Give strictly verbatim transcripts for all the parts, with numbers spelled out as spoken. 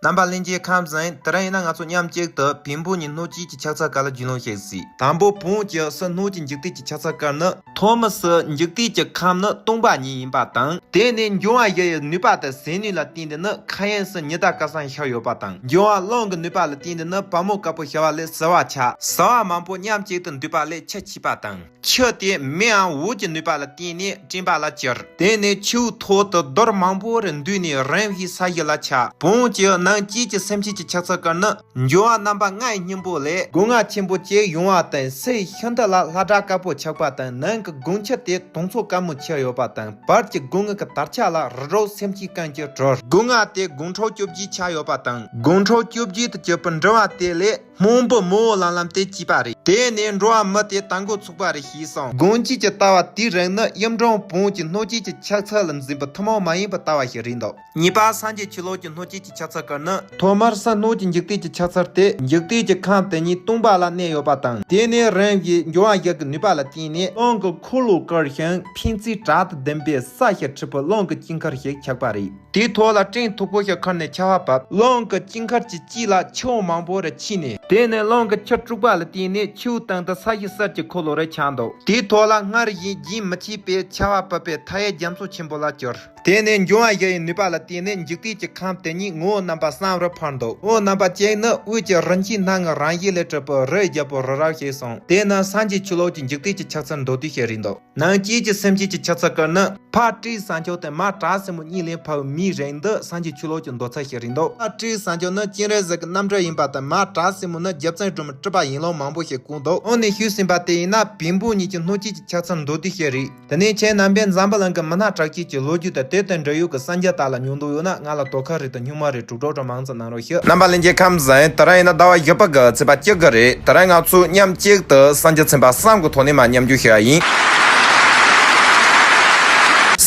རྣམ་པ་ལྷན་རྒྱས་ཁམས་བཟང་། དེ་རིང་ཡིན་ན་ང་ཚོ་མཉམ་གཅིག་ཏུ་བེམ་པོ་གཉིས་སྣོད་བཅུད་ཀྱི་ཆགས་ཚུལ་སྐོར་ལ་རྒྱུས་ལོན་བྱེད་སྲིད། དང་པོ་བོད་ཀྱི་སུ་སྣོད་ཀྱི་འཇིག་རྟེན་གྱི་ཆགས་ཚུལ་སྐོར་ནི། ཐོག་མ་སུ་འཇིག་རྟེན་གྱི་ཁམས་ནི་སྟོང་པ་ཉིད་ཡིན་པ་དང་། དེ་ནི་འབྱུང་བ་བཞི་ཡི་ནུས་པ་དང་ཟིལ་གནོན་ལ་བརྟེན་ཏེ་ནི་མཁའ་དབྱིངས་སུ་ཉི་ཟླ་སྐར་ཚང་ཤར་ཡོད་པ་དང་། འབྱུང་བ་རླུང་གི་ནུས་པ་ལ་བརྟེན་ཏེ་ནི་བ་མོ་དཀར་པོ་ཤར་བ་ལས་བྱི་བ་ཆགས། བྱི་བ་མང་པོ་མཉམ་གཅིག་ཏུ་འདུས་པ་ལས་ཆུ་སྐྱེས་པ་དང་། ཆུ་དེ་མེའམ་འོད་ཀྱི་ནུས་པ་ལ་བརྟེན་ནས་སྤྲིན་པ་ལ་གྱུར། དེ་ནས་ཆུའི་ཐོག་ཏུ་རྡོ་རིགས་མང་པོ་རེ་འདུས་ནས་རིམ་བཞིན་ས་གཞི་ལ་ཆགས། བོད་ཀྱི་ནང་སྐྱེས་ཀྱི་སེམས་ཅན་གྱི་ཆགས་ཚུལ་སྐོར་ནི། འབྱུང་བ་རྣམ་པ་ལྔའི་སྙིང་པོ་ལས་སྒོ་ང་ཆེན་པོ་གཅིག་ཡོང་བ་དང་། སའི་ཤིང་རྟ་ལ་ལྷ་བྲག་དཀར་པོ་ཆགས་པ་དང་། ནང་གི་སྒོ་ཁྱི་དེ་དུང་མཚོ་དཀར་མོ་ཆགས་ཡོད་པ་དང་། བར་གྱི་སྒོ་ང་གི་དར་ཆ་ལ་རི་རབ་སེམས་ཅན་ཀུན་གྱིས་གྲོལ། སྒོ་ང་དེ་སྒོ་ཁྲམ་བཅོ་བརྒྱད་ཆགས་ཡོད་པ་དང་། སྒོ་ཁྲམ་བཅོ་བརྒྱད་དུ་གྱུར་པའི་འབྲི་བ་དེ་ལས། སྨུག་པོ་མོ་བོ་ལམ་ལམ་དེ་སྐྱེས་པ་རེད། དེ་ནས་འགྲོ་བ་མི་དེ་དར་འགོ་ཚུགས་པ་རེད་ཞེས་གསུངས། དགོངས་གཅིག་གི་ལྟ་བ་དེའི་རིགས་ནི་གཡུང་དྲུང་བོན་གྱི་སྣོད་བཅུད་ཀྱི་ཆགས་ཚུལ་ལ་འཛིན་པའི་ཐུན་མོང་མ་ཡིན་པའི་ལྟ་བ་ཞིག་རེད་འདུག་གཉིས་པ། སངས་རྒྱས་ཆོས་ལུགས་ཀྱི་སྣོད་བཅུད་ཀྱི་ཆགས་ཚུལ་སྐོར་ནི། ཐོག་མར་སུ་སྣོད་ཀྱི་འཇིག་རྟེན་གྱི་ཆགས་ཚུལ་དེ། འཇིག་རྟེན་གྱི་ཁམས་དེ་ཉིད་སྟོང་པ་ལ་གནས་ཡོད་པ་དང་། དེ་ནས་རིམ་བཞིན་འབྱུང་བ་བཞི་གི་ནུས་པ་ལ་བརྟེན་ནས་རླུང་གི་འཁོར་ལོས་བསྐོར་ཞིང་ཕན་ཚུན་སྦྲགས་ཏེ་ལྡན་པའི་ས་ཞེས་འཁྲུལ་པའི་རླུང་གི་དཀྱིལ་འཁོར་ཞིག་ཆགས་པ་རེད། དེའི་ཐོག་ལ་སྤྲིན་མཐུག་པོ་ཞིག་འཁོར་ནས་ཆར་པ་བབས། རླུང་གི་དཀྱིལ་འཁོར་གྱི་དཀྱིལ་ལ་ཆུ་བོ་མང་པོ་རེ་མཆེད་ནས། དེ་ནས་རླུང་གི་ཆུ་དཀྲུགས་པ་ལ་བརྟེན་ནས་ཆུ་བོའི་སྟེང་དུ་ས་གཞི་གསེར་གྱི་འཁོར་ལོ་རེ་ཆགས་འདུག་དེའི་ཐོག་ལ་སྔར་བཞིན་རྒྱུན་མི་ཆད་པའི་ཆར་པ་བབས་པས་མཐའ་ཡས་རྒྱ་མཚོ་ཆེན་པོ་ལ་གྱུར། དེ་ནས་འབྱུང་བ་བཞི་ཡི་ནུས་པ་ལ་བརྟེན་ནས་འཇིག་རྟེན་གྱི་ཁམས་དེ་ཉིད་ངོ་བོ་རྣམ་པ་གསུམ་རུ་འཕར་འདུག་ངོ་བོ་རྣམ་པ་གཅིག་ནི་དབུས་ཀྱི་རི་ཆེན་སྣ་ལྔའི་རང་བཞིན་ལས་གྲུབ་པའི་རིའི་རྒྱལ་པོ་རི་རབ་ཞེས་གསུངས། དེ་ནི་སངས་རྒྱས་ཆོས་ལུགས་ཀྱི་འཇིག་རྟེན་གྱི་ཆགས་ཚུལ་མདོར་བསྡུས་ཤིག་རེད་འདུག་ནང་སྐྱེས་ཀྱི་སེམས་ཅན་གྱི་ཆགས་ཚུལ་སྐོར་ནི། ཕ་སྤྲེའུ་ཟངས་ལྕགས་དང་མ་བྲག་སྲིན་མོ་གཉིས་ལས་འཕར་བའི་མིའི་རིགས་འདི་སངས་རྒྱས་ཆོས་ལུགས་ཀྱི་མདོ་ཚིག་ཞིག་རེད་འདུག་ཕ་སྤྲེའུ་ཟངས་ལྕགས་ནི་སྤྱན་རས་གཟིགས་ཀྱི་རྣམ་སྤྲུལ་ཡིན་པ་དང་། མ་བྲག་སྲིན་མོ་ནི་རྗེ་བཙུན་སྒྲོལ་མའི་སྤྲུལ་པ་ཡིན་ལུགས་མང་པོ་ཞིག་གོ་འདུག་འོ་ནས་ཞུས་ཟིན་པ་དེ་ཡིན་ན་བེམ་པོ་གཉིས་ཀྱི་སྣོད་བཅུད་ཀྱི་ཆགས་ཚུལ་མདོར་བསྡུས་ཤིག་རེད། དེ་ནས་ཁྱེད་རྣམ་པས་འཛམ་བུ་གླིང་གི་མི་སྣ་གྲགས་ཅན་གྱི་ལོ་རྒྱུས་དང་དེ་དང་འབྲེལ་ཡོད་ཀྱི་གསར་འགྱུར་དག་ལ་སྙིང་སྟོབས་ཡོད་ན་ང་ལ་དོ་ཁ་རེ་དང་སྙུང་མ་རེ་དྲུག་སྒྲོག་སྒྲོག་མང་ཙམ་གནང་རོགས་ཞུ། རྣམ་པ་ལྷན་རྒྱས་ཁམས་བཟང་། དེ་རིང་ཡིན་ན་ཟླ་བ་བཞི་པ་གི་ཚེས་པ་གཅིག་གི་རེད། དེ་རིང་ང་ཚོས་མཉམ་གཅིག་ཏུ་གསར་འགྱུར་ཚན་པ་གསུམ་གྱི་ཐོག་ནས་མར་མཉམ་སྤྱོད་བྱེད་ཡ་ཡིན།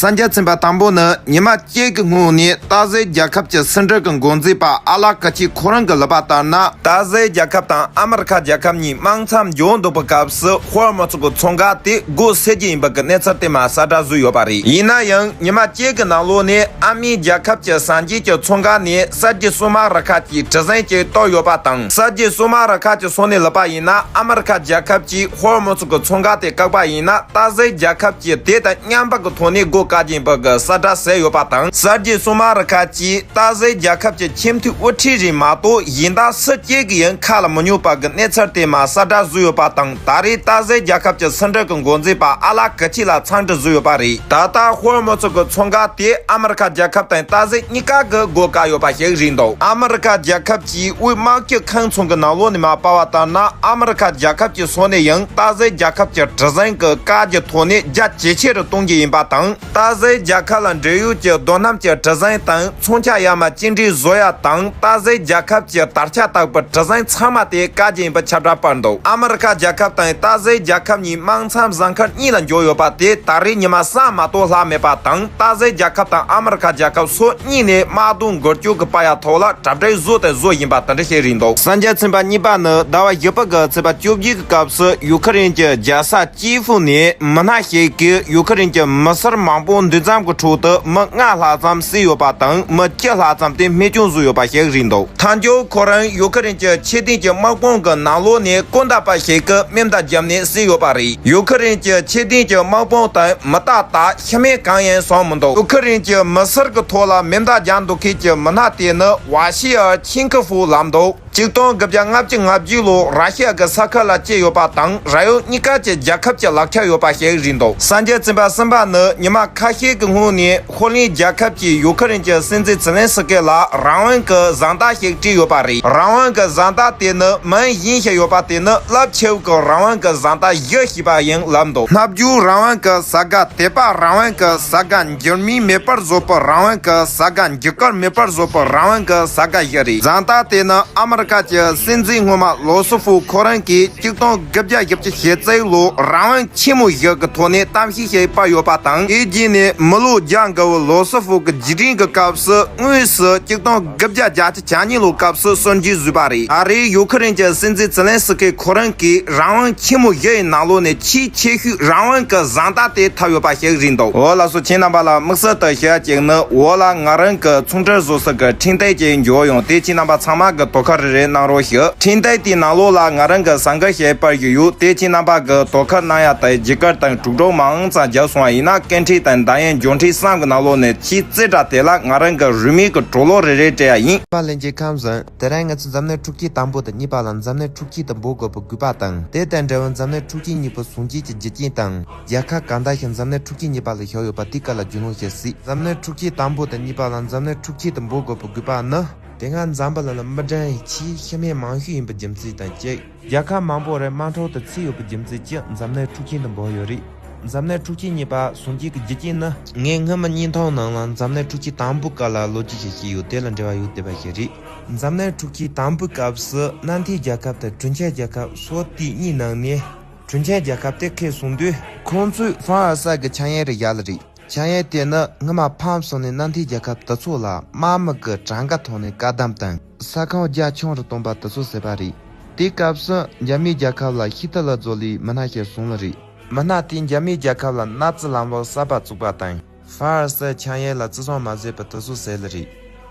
གསར་འགྱུར་ཚན་པ་དང་པོ་ནི། ཉི་མ་གཅིག་གི་སྔོན་ནས་སྟག་གཟིག་རྒྱལ་ཁབ་ཀྱི་སྲིད་འཛིན་གྱི་འགོ་འཛིན་པ་ཨ་ལ་ཀ་ཆི་ཁོ་རང་གིས་ལབ་པ་ལྟར་ན། སྟག་གཟིག་རྒྱལ་ཁབ་དང་ཨ་མི་རི་ཁ་རྒྱལ་ཁབ་གཉིས་དམག་མཚམས་འཇོག་འདུག་པའི་སྐབས་སུ་ཧོར་མུ་ཙུག་གི་མཚོ་འགག་དེ་སྒོ་ཕྱེ་རྒྱུ་ཡིན་པ་གི་གནས་ཚུལ་དེ་མར་གསལ་བསྒྲགས་བཟོས་ཡོད་པ་རེད། ཡིན་ན་ཡང་ཉི་མ་གཅིག་གི་ནང་ལོགས་ནས་ཨ་མིའི་རྒྱལ་ཁབ་ཀྱི་གཟའ་མཇུག་གི་མཚོ་འགག་ནས་གསར་བརྗེ་གསར་མ་རུ་ཁག་གི་གྲུ་གཟིངས་ཅིག་གཏོར་ཡོད་པ་དང་། གསར་བརྗེ་གསར་མ་རུ་ཁག་གི་ཕྱོགས་ནས་ལབ་པ་ཡིན་ན། ཨ་མི་རི་ཁ་རྒྱལ་ཁབ་ཀྱིས་ཧོར་མུ་ཙུག་གི་མཚོ་འགག་དེ་བཀག་པ་ཡིན་ན། སྟག་གཟིག་རྒྱལ་ཁབ་ཀྱིས་དེ་དང་མཉམ་པ་གི་ཐོག་ནས་སྒོ་བཀག་རྒྱུ་ཡིན་པ་གི་གསལ་བསྒྲགས་བྱས་ཡོད་པ་དང་། གསར་བརྗེ་གསར་མ་རུ་ཁག་གིས་སྟག་གཟིག་རྒྱལ་ཁབ་ཀྱི་ཁྱིམ་མཐུན་དབུ་ཁྲིད་རེད་མ་གཏོགས་གཞན་དག་སུ་གཅིག་གིས་ཡང་ཁ་ལ་མི་ཉན་པ་གི་གནས་ཚུལ་དེ་མར་གསལ་བསྒྲགས་བཟོས་ཡོད་པ་དང་། ད་རེས་སྟག་གཟིག་རྒྱལ་ཁབ་ཀྱི་སྲིད་འཛིན་གྱི་འགོ་འཛིན་པ་ཨ་ལ་ཀ་ཆི་ལ་འཚམས་འདྲི་བཟོས་ཡོད་པ་རེད། ད་ལྟ་ཧོར་མུ་ཙུག་གི་མཚོ་འགག་དེ་ཨ་མི་རི་ཁ་རྒྱལ་ཁབ་དང་སྟག་གཟིག་གཉིས་ཀ་གིས་སྒོ་བཀག་ཡོད་པ་ཞིག་རེད་འདུག་ཨ་མི་རི་ཁ་རྒྱལ་ཁབ་ཀྱི་དབུས་དམག་སྤྱི་ཁང་ཚང་གི་ནང་ལོགས་ནས་མར་པར་བ་ལྟར་ན། ཨ་མི་རི་ཁ་རྒྱལ་ཁབ་ཀྱི་ཕྱོགས་ནས་ཡང་སྟག་གཟིག་རྒྱལ་ཁབ་ཀྱི་གྲུ་གཟིངས་ཀྱི་བཀག་རྒྱུ་ཐོག་ནས་རྒྱ་ཇེ་ཆེ་རུ་གཏོང་རྒྱུ་ཡིན་པ་དང་། སྟག་གཟིག་རྒྱལ་ཁབ་ལ་འབྲེལ་ཡོད་ཀྱི་རྡོ་སྣུམ་གྱི་གྲུ་གཟིངས་དང་། མཚོན་ཆ་ཡར་མར་གཅིག་འདྲེས་བཟོ་ཡ་དང་། སྟག་གཟིག་རྒྱལ་ཁབ་ཀྱི་དར་ཆ་བཏགས་པའི་གྲུ་གཟིངས་ཚང་མ་དེ་བཀག་རྒྱུ་ཡིན་པའི་ཁྱབ་བསྒྲགས་སྤེལ་འདུག་ཨ་མི་རི་ཁ་རྒྱལ་ཁབ་དང་སྟག་གཟིག་རྒྱལ་ཁབ་གཉིས་དམག་མཚམས་ཟིང་ཁར་གཉིས་ལ་འགྱུར་ཡོད་པ་དེ་ད་རེས་ཉི་མ་གསུམ་མ་གཏོགས་ལྷག་མེད་པ་དང་། སྟག་གཟིག་རྒྱལ་ཁབ་དང་ཨ་མི་རི་ཁ་རྒྱལ་ཁབ་སོ་གཉིས་ནས་དམག་དོན་འགུལ་སྐྱོད་ཀྱི་པར་ཡ་ཐོག་ལ་གྲ་སྒྲིག་བཟོས་དང་བཟོ་བཞིན་པ་དེ་འདྲ་ཞིག་རེད་འདུག་གསར་འགྱུར་ཚན་པ་གཉིས་པ་ནི། ཟླ་བ་བཞི་པ་གི་ཚེས་པ་བཅོ་བརྒྱད་ཀྱི་སྐབས་སུ་ཡུ་ཁུ་རེན་གྱི་རྒྱལ་ས་ཀྱེ་ཧྥུ་ནས་མི་སྣ་ཞིག་གིས་ཡུ་ཁུ་རེན་གྱི་མི་སེར་མང་པོ་འདུ་འཛོམས་ཀྱི་ཁྲོད་དུ་མི་ལྔ་ལྷག་ཙམ་བསད་ཡོད་པ་དང་། མི་བཅུ་ལྷག་ཙམ་དེ་རྨས་སྐྱོན་བཟོས་ཡོད་པ་ཞིག་རེད་འདུག་ཐེངས་འདིར་ཁོ་རང་ཡུ་ཁུ་རེན་གྱི་ཆེས་མཐོའི་དམག་དཔུང་གི་ནང་ལོགས་ནས་སྐུ་ཟླ་པ་ཞིག་གིས་མེ་མདའ་བརྒྱབ་ནས་བསད་ཡོད་པ་རེད། ཡུ་ཁུ་རེན་གྱི་ཆེས་མཐོའི་དམག་དཔུང་དང་མི་རྟག་སྟེ་ཤི་རྨས་གང་ཡང་སོང་མི་འདུག་ཡུ་ཁུ་རེན་གྱི་མི་སེར་གྱི་ཐོག་ལ་མེ་མདའ་བརྒྱབ་འདུག་མཁན་གྱི་མི་སྣ་དེ་ནི་ཝ་ཤི་ཡ་ཆིན་ཁི་ཧྥུ་ལབ་འདུག་གཅིག་སྟོང་དགུ་བརྒྱ་ལྔ་བཅུ་ང་བརྒྱད་ལོར་ར་ཤི་ཡ་གི་ས་ཁུལ་ལ་སྐྱེས་ཡོད་པ་དང་། རང་ཡུལ་གཉིས་ཀ་གྱི་རྒྱལ་ཁབ་ཀྱི་ལག་ཆ་ཡོད་པ་ཞིག་རེད་འདུག་གསར་འགྱུར་ཚན་པ་གསུམ་པ་ནི། ཉི་མ་ཁ་ཤས་ཀྱི་སྔོན་ནས་ཧོ་ལན་རྒྱལ་ཁབ་ཀྱིས་ཡུ་ཁུ་རེན་གྱི་སྲིད་འཛིན་ཛེ་ལན་སི་ཀི་ལ་རང་དབང་གི་གཟེངས་རྟགས་ཤིག་སྤྲད་ཡོད་པ་རེད། རང་དབང་གི་གཟེངས་རྟགས་དེ་ནི་མིང་གཞན་ཞིག་ཡོད་པ་དེ་ནི་རླབས་ཆེ་བའི་རང་དབང་གི་གཟེངས་རྟགས་བཞི་ཞེས་པ་ཡང་ལབ་འདུག་རྣམ་འགྱུར་རང་དབང་གི་གཟེངས་རྟགས། དད་པ་རང་དབང་གི་གཟེངས་རྟགས། འགྱུར་མེད་མེད་པར་བཟོ་བའི་རང་དབང་གི་གཟེངས་རྟགས། འགྱུར་ཁུག་མེད་པར་བཟོ་བའི་རང་དབང་གི་གཟེངས་རྟགས་བཞི་རེད། གཟེངས་རྟགས་དེ་ནི་ཨ་མི་རི་ཀ་གི་སྲིད་འཛིན་སྔོན་མ་ལོ་སི་ཧྥུ་ཁོ་རང་གིས་གཅིག་སྟོང་དགུ་བརྒྱ་བཞི་བཅུ་ཞེ་གཅིག་ལོར་རང་དབང་ཆེན་མོ་བཞི་གི་ཐོག་ནས་གཏམ་བཤད་ཞིག་སྤེལ་ཡོད་པ་དང་། དེའི་ དེ་ནི་མི་ལོ་བརྒྱ་འགའ་བོ་ལོ་སི་ཧྥུ་གི་རྒྱུད་འགྲེལ་གྱི་སྐབས་སུ་དངོས་སུ་གཅིག་སྟོང་དགུ་བརྒྱ་བརྒྱད་ཅུ་གྱ་གཉིས་ལོའི་སྐབས་སུ་སྲོལ་འབྱེད་བཟོས་པ་རེད། ད་རེས་ཡུ་ཁུ་རེན་གྱི་སྲིད་འཛིན་ཛེ་ལན་སི་ཀི་ཁོ་རང་གིས་རང་དབང་ཆེན་མོ་བཞི་ཡི་ནང་ལོགས་ནས་ཆེས་ཆེ་ཤོས་རང་དབང་གི་བཟང་རྟགས་དེ་ཐོབ་ཡོད་པ་ཞིག་རེད་འདུག་འོ་ལགས་སོ། ཁྱེད་རྣམ་པ་ལ་དམིགས་བསལ་དུ་ཞུ་ཡ་གཅིག་ནི། འོ་ལ་ང་རང་གི་ཚོང་འབྲེལ་བཟོ་ས་གི་འཕྲིན་སྟེགས་ཅིག་འབྱོར་ཡོང་། དེ་ཁྱེད་རྣམ་པ་ཚང་མ་གིས་དོ་ཁུར་རེ་རེ་གནང་རོགས་ཞུ། འཕྲིན་སྟེགས་དེའི་ནང་ལོགས་ལ་ང་རང་གི་ཟངས་དཀར་ཞལ་པར་ཞིག་ཡོད། དེ་ཁྱེད་རྣམ་པ་གིས་དོ་ཁུར་གནང་ཡ་དང་བརྒྱུད་སྐུལ་དང་དྲིལ་སྒྲོག་མང་ཙམ་བརྒྱབ་སོང་བ་ཡིན་ན། སྐད་འཕྲིན་དང་འདམ་ཡའི་འབྱོར་འཕྲིན་གསུམ་གྱི་ནང་ལོགས་ནས་ཆེས་རྩེ་གྲས་དེ་ལ་ང་རང་གིས་རིན་མེད་ཀྱི་གྲོ་ལོད་རེ་རེ་སྤྲད་ཡ་ཡིན། པ་ལྷན་རྒྱས་ཁམས་བཟང་། དེ་རིང་ང་ཚོས་འཛམ་གླིང་འཁྲུག་རྐྱེན་དང་པོ་དང་གཉིས་པ་ལ་འཛམ་གླིང་འཁྲུག་རྐྱེན་དུ་འབོད་དགོས་པའི་དགོས་པ་དང་། དེ་དང་འབྲེལ་བའི་འཛམ་གླིང་འཁྲུག་རྐྱེན་གཉིས་པོ་ཟུང་འབྲེལ་གྱི་རྒྱུ་རྐྱེན་དང་། རྒྱལ་ཁབ་གང་དག་ཞིག་འཛམ་གླིང་འཁྲུག་རྐྱེན་གཉིས་པ་ལ་ཞུགས་ཡོད་པ་དེའི་སྐོར་ལ་རྒྱུས་ལོན་བྱེད་སྲིད། འཛམ་གླིང་འཁྲུག་རྐྱེན་དང་པོ་དང་གཉིས་པ་ལ་འཛམ་གླིང་འཁྲུག་རྐྱེན་དུ་འབོད་དགོས་པའི་དགོས་པ་ནི། དེ་སྔ་འཛམ་བུ་གླིང་ལ་མི་གྲངས་ཆེས་ཤི་རྨས་མང་ཤོས་ཡིན་པའི་རྒྱུ་མཚན་དང་གཅིག་རྒྱལ་ཁབ་མང་པོ་རེ་དམག་འཁྲུག་དུ་ཚུད་ཡོད་པའི་རྒྱུ་མཚན་གྱིས་འཛམ་གླིང་འཁྲུག་རྐྱེན་དུ་འབོད་ཡོད་རེད། འཛམ་གླིང་འཁྲུག་རྐྱེན་གཉིས་པ་ཟུང་འབྲེལ་གྱི་རྒྱུ་རྐྱེན་ནི། ངས་སྔོན་མ་བརྙན་ཐུང་ནང་ལ་འཛམ་གླིང་འཁྲུག་རྐྱེན་དང་པོའི་སྐོར་ལ་ལོ་རྒྱུས་ཤིག་བཤད་ཡོད། དེ་ལ་འབྲེལ་བ་ཡོད་བསྡད་པ་ཞིག་རེད། འཛམ་གླིང་འཁྲུག་རྐྱེན་དང་པོའི་སྐབས་སུ་མནའ་མཐུན་རྒྱལ་ཁབ་དང་གྲོང་ཁྱེར་རྒྱལ་ཁབ་སོ་དེ་གཉིས་ནང་ནས། གྲོང་ཁྱེར་རྒྱལ་ཁབ་དེ་ཁེངས་སོང་དུས། ཁོང་ཚོས་ཧྥ་རན་སི་གི་ཆིངས་ཡིག་རེ་བཞག་ལེ་རེད། ཆིངས་ཡིག་དེ་ནི་སྔོན་མ་ཕམ་སོང་ནས་མནའ་མཐུན་རྒྱལ་ཁབ་དེ་ཚོ་ལ་དམག་མི་གི་གྲངས་ཀ་ཐོག་ནས་བཀག་སྡོམ་དང་ས་ཁོངས་རྒྱ་ཆུང་རུ་གཏོང་པ་དེ་ཚོ་བྱས་པ་རེད། དེའི་སྐབས་སུ་འཇར་མན་རྒྱལ་ཁབ་ལ་ཧི་ཏི་ལར་བཟོ་ལའི་མི་སྣ་ཞིག་བྱུང་ལེ་རེད། མི་སྣ་དེས་འཇར་མན་རྒྱལ་ཁབ་ལ་ནཱ་ཛི་ལམ་ལུགས་གསར་པ་བཙུགས་པ་དང་། ཧྥ་རན་སིའི་ཆིངས་ཡིག་ལ་བརྩི་སྲུང་མ་བྱས་པ་དེ་ཚོ་བྱས་ལེ་རེད།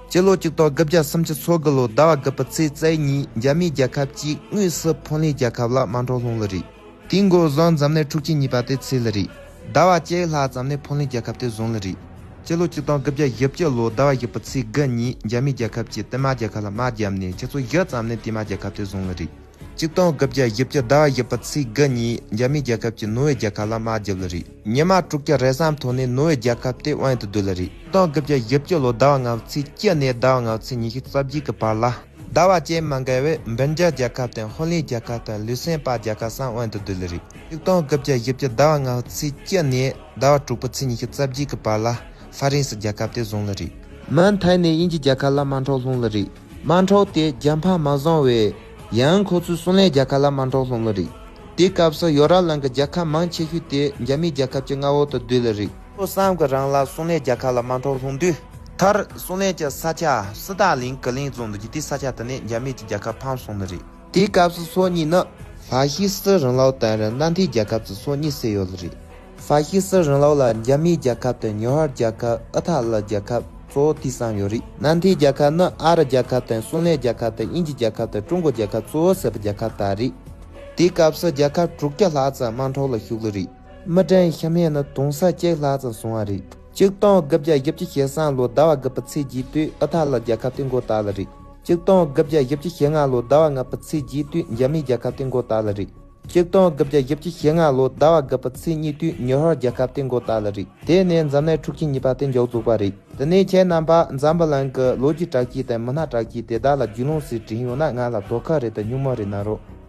སྤྱི་ལོ་གཅིག་སྟོང་དགུ་བརྒྱ་སུམ་ཅུ་སོ་དགུ་ལོའི་ཟླ་བ་དགུ་པའི་ཚེས་བཅུ་གཉིས་འཇར་མན་རྒྱལ་ཁབ་ཀྱིས་དངོས་སུ་ཕོ་ལན་རྒྱལ་ཁབ་ལ་དམག་འཁྲུག་སློང་ལེ་རེད། དེའི་འགོ་བཟུང་འཛམ་གླིང་འཁྲུག་རྐྱེན་གཉིས་པ་དེ་ཚུགས་ལེ་རེད། ཟླ་བ་གཅིག་ལྷག་ཙམ་ནས་ཕོ་ལན་རྒྱལ་ཁབ་དེ་བཟུང་ལེ་རེད། སྤྱི་ལོ་གཅིག་སྟོང་དགུ་བརྒྱ་བཞི་བཅུ་ལོའི་ཟླ་བ་བཞི་པའི་ཚེས་དགུ་ཉིན་འཇར་མན་རྒྱལ་ཁབ་ཀྱིས་དེན་མཱག་རྒྱལ་ཁབ་ལ་དམག་བརྒྱབ་ནས་ཆུ་ཚོད་བཞི་ཙམ་ནས་དེན་མཱག་རྒྱལ་ཁབ་དེ་བཟུང་ལེ་རེད། གཅིག་སྟོང་དགུ་བརྒྱ་བཞི་བཅུ་ཟླ་བ་བཞི་པའི་ཚེས་དགུ་ཉིན་འཇར་མན་རྒྱལ་ཁབ་ཀྱིས་ནོར་ཝེ་རྒྱལ་ཁབ་ལ་དམག་བརྒྱབ་ལེ་རེད། ཉི་མ་དྲུག་བརྒྱ་རེ་ཙམ་ཐོག་ནས་ནོར་ཝེ་རྒྱལ་ཁབ་དེ་དབང་དུ་བསྡུས་ལེ་རེད། གཅིག་སྟོང་དགུ་བརྒྱ་བཞི་བཅུ་ལོའི་ཟླ་བ་ལྔ་པའི་ཚེས་བཅུ་ནས་ཟླ་བ་ལྔ་པའི་ཚེས་ཉི་ཤུ་རྩ་བརྒྱད་ཀྱི་བར་ལ། ཟླ་བ་གཅིག་མ་འགོར་བར་བྷེལ་ཇམ་རྒྱལ་ཁབ་དང་ཧོ་ལན་རྒྱལ་ཁབ་དང་ལུག་སེམ་པར་རྒྱལ་ཁབ་གསུམ་དབང་དུ་བསྡུས་ལེ་རེད། གཅིག་སྟོང་དགུ་བརྒྱ་བཞི་བཅུ་ཟླ་བ་ལྔ་པའི་ཚེས་བཅུ་ནས་ཟླ་བ་དྲུག་པའི་ཚེས་ཉི་ཤུ་རྩ་བརྒྱད་ཀྱི་བར་ལ་ཧྥ་རན་སི་རྒྱལ་ཁབ་དེ་བཟུང་ལེ་རེད། མུ་མཐུད་ནས་དབྱིན་ཇི་རྒྱལ་ཁབ་ལ་དམག་འཁྲུག་སློང་ལེ་རེད། དམག་འཁྲུག་དེ་རྒྱལ་ཕམ་མ་བཟང་བས། ཡང་ཁོ་ཚོས་སུའུ་ལན་རྒྱལ་ཁབ་ལ་དམག་འཁྲུག་སློང་ལེ་རེད། དེའི་སྐབས་སུ་ཡོ་རོབ་གླིང་གི་རྒྱལ་ཁབ་མང་ཆེ་ཤོས་དེ་འཇར་མན་རྒྱལ་ཁབ་ཀྱི་མངའ་འོག་ཏུ་བསྡུས་ལེ་རེད། ལོ་གསུམ་གྱི་རིང་ལ་སུའུ་ལན་རྒྱལ་ཁབ་ལ་དམག་འཁྲུག་སློང་དུས། མཐར་སུའུ་ལན་གྱི་ས་ཆ་སི་ཏཱ་ལིན་གི་ལིན་རྫོང་དུ་གྱུར་ཏེ་ས་ཆ་དེ་ནི་འཇར་མན་གྱི་རྒྱལ་ཁབ་ཕམ་སོང་ནི་རེད། དེའི་སྐབས་སུ་སོ་གཉིས་ནི་ཧྥ་ཤི་སི་རིང་ལུགས་དང་རེད་མནའ་མཐུན་རྒྱལ་ཁབ་ཀྱི་སོ་གཉིས་བྱས་ཡོད་ལེ་རེད། ཧྥ་ཤི་སི་རིང་ལུགས་ལ་འཇར་མན་རྒྱལ་ཁབ་དང་ཉི་ཧོང་རྒྱལ་ཁབ་ཨི་ཐ་ལི་རྒྱལ་ཁབ་གཙོ་བོ་དེ་གསུམ་ཡོད་རེད། མནའ་མཐུན་རྒྱལ་ཁབ་ནི་ཨ་རི་རྒྱལ་ཁབ་དང་སུའུ་ལན་རྒྱལ་ཁབ་དང་དབྱིན་ཇི་རྒྱལ་ཁབ་དང་ཀྲུང་གོ་རྒྱལ་ཁབ་གཙོ་བོ་བྱས་པའི་རྒྱལ་ཁབ་དག་རེད། དེའི་སྐབས་སུ་རྒྱལ་ཁབ་དྲུག་བརྒྱ་ལྷག་ཙམ་དམག་འཁྲུག་ལ་ཞུགས་ལེ་རེད། མི་གྲངས་ཤི་རྨས་ནི་དུང་ཕྱུར་གཅིག་ལྷག་ཙམ་བྱུང་བ་རེད། གཅིག་སྟོང་དགུ་བརྒྱ་བཞི་བཅུ་ཞེ་གསུམ་ལོའི་ཟླ་བ་དགུ་པའི་ཚེས་བརྒྱད་དུས་ཨི་ཐ་ལི་རྒྱལ་ཁབ་དེ་མགོ་བཏགས་ལེ་རེད། གཅིག་སྟོང་དགུ་བརྒྱ་བཞི་བཅུ་ཞེ་ལྔ་ལོའི་ཟླ་བ་ལྔ་པའི་ཚེས་བརྒྱད་དུས་འཇར་མན་རྒྱལ་ཁབ་དེ་མགོ་བཏགས་ལེ་རེད། གཅིག་སྟོང་དགུ་བརྒྱ་བཞི་བཅུ་ཞེ་ལྔ་ལོའི་ཟླ་བ་དགུ་པའི་ཚེས་གཉིས་དུས་ཉི་ཧོང་རྒྱལ་ཁབ་དེ་མགོ་བཏགས་ལེ་རེད། དེ་ནས་འཛམ་གླིང་འཁྲུག་རྐྱེན་གཉིས་པ་དེ་མཇུག་རྫོགས་པ་རེད། དེ་ནས་ཁྱེད་རྣམ་པ་འཛམ་བུ་གླིང་གི་ལོ་རྒྱུས་བཀྲ་ཤིས་དང་མི་སྣ་བཀྲ་ཤིས་དེ་དག་ལ་རྒྱུས་ལོན་ཞིག་དྲན་ཡོད་ན་ང་ལ་དོ་ཁུར་རེ་དང་སྙན་མོ་རེ་གནང་རོགས།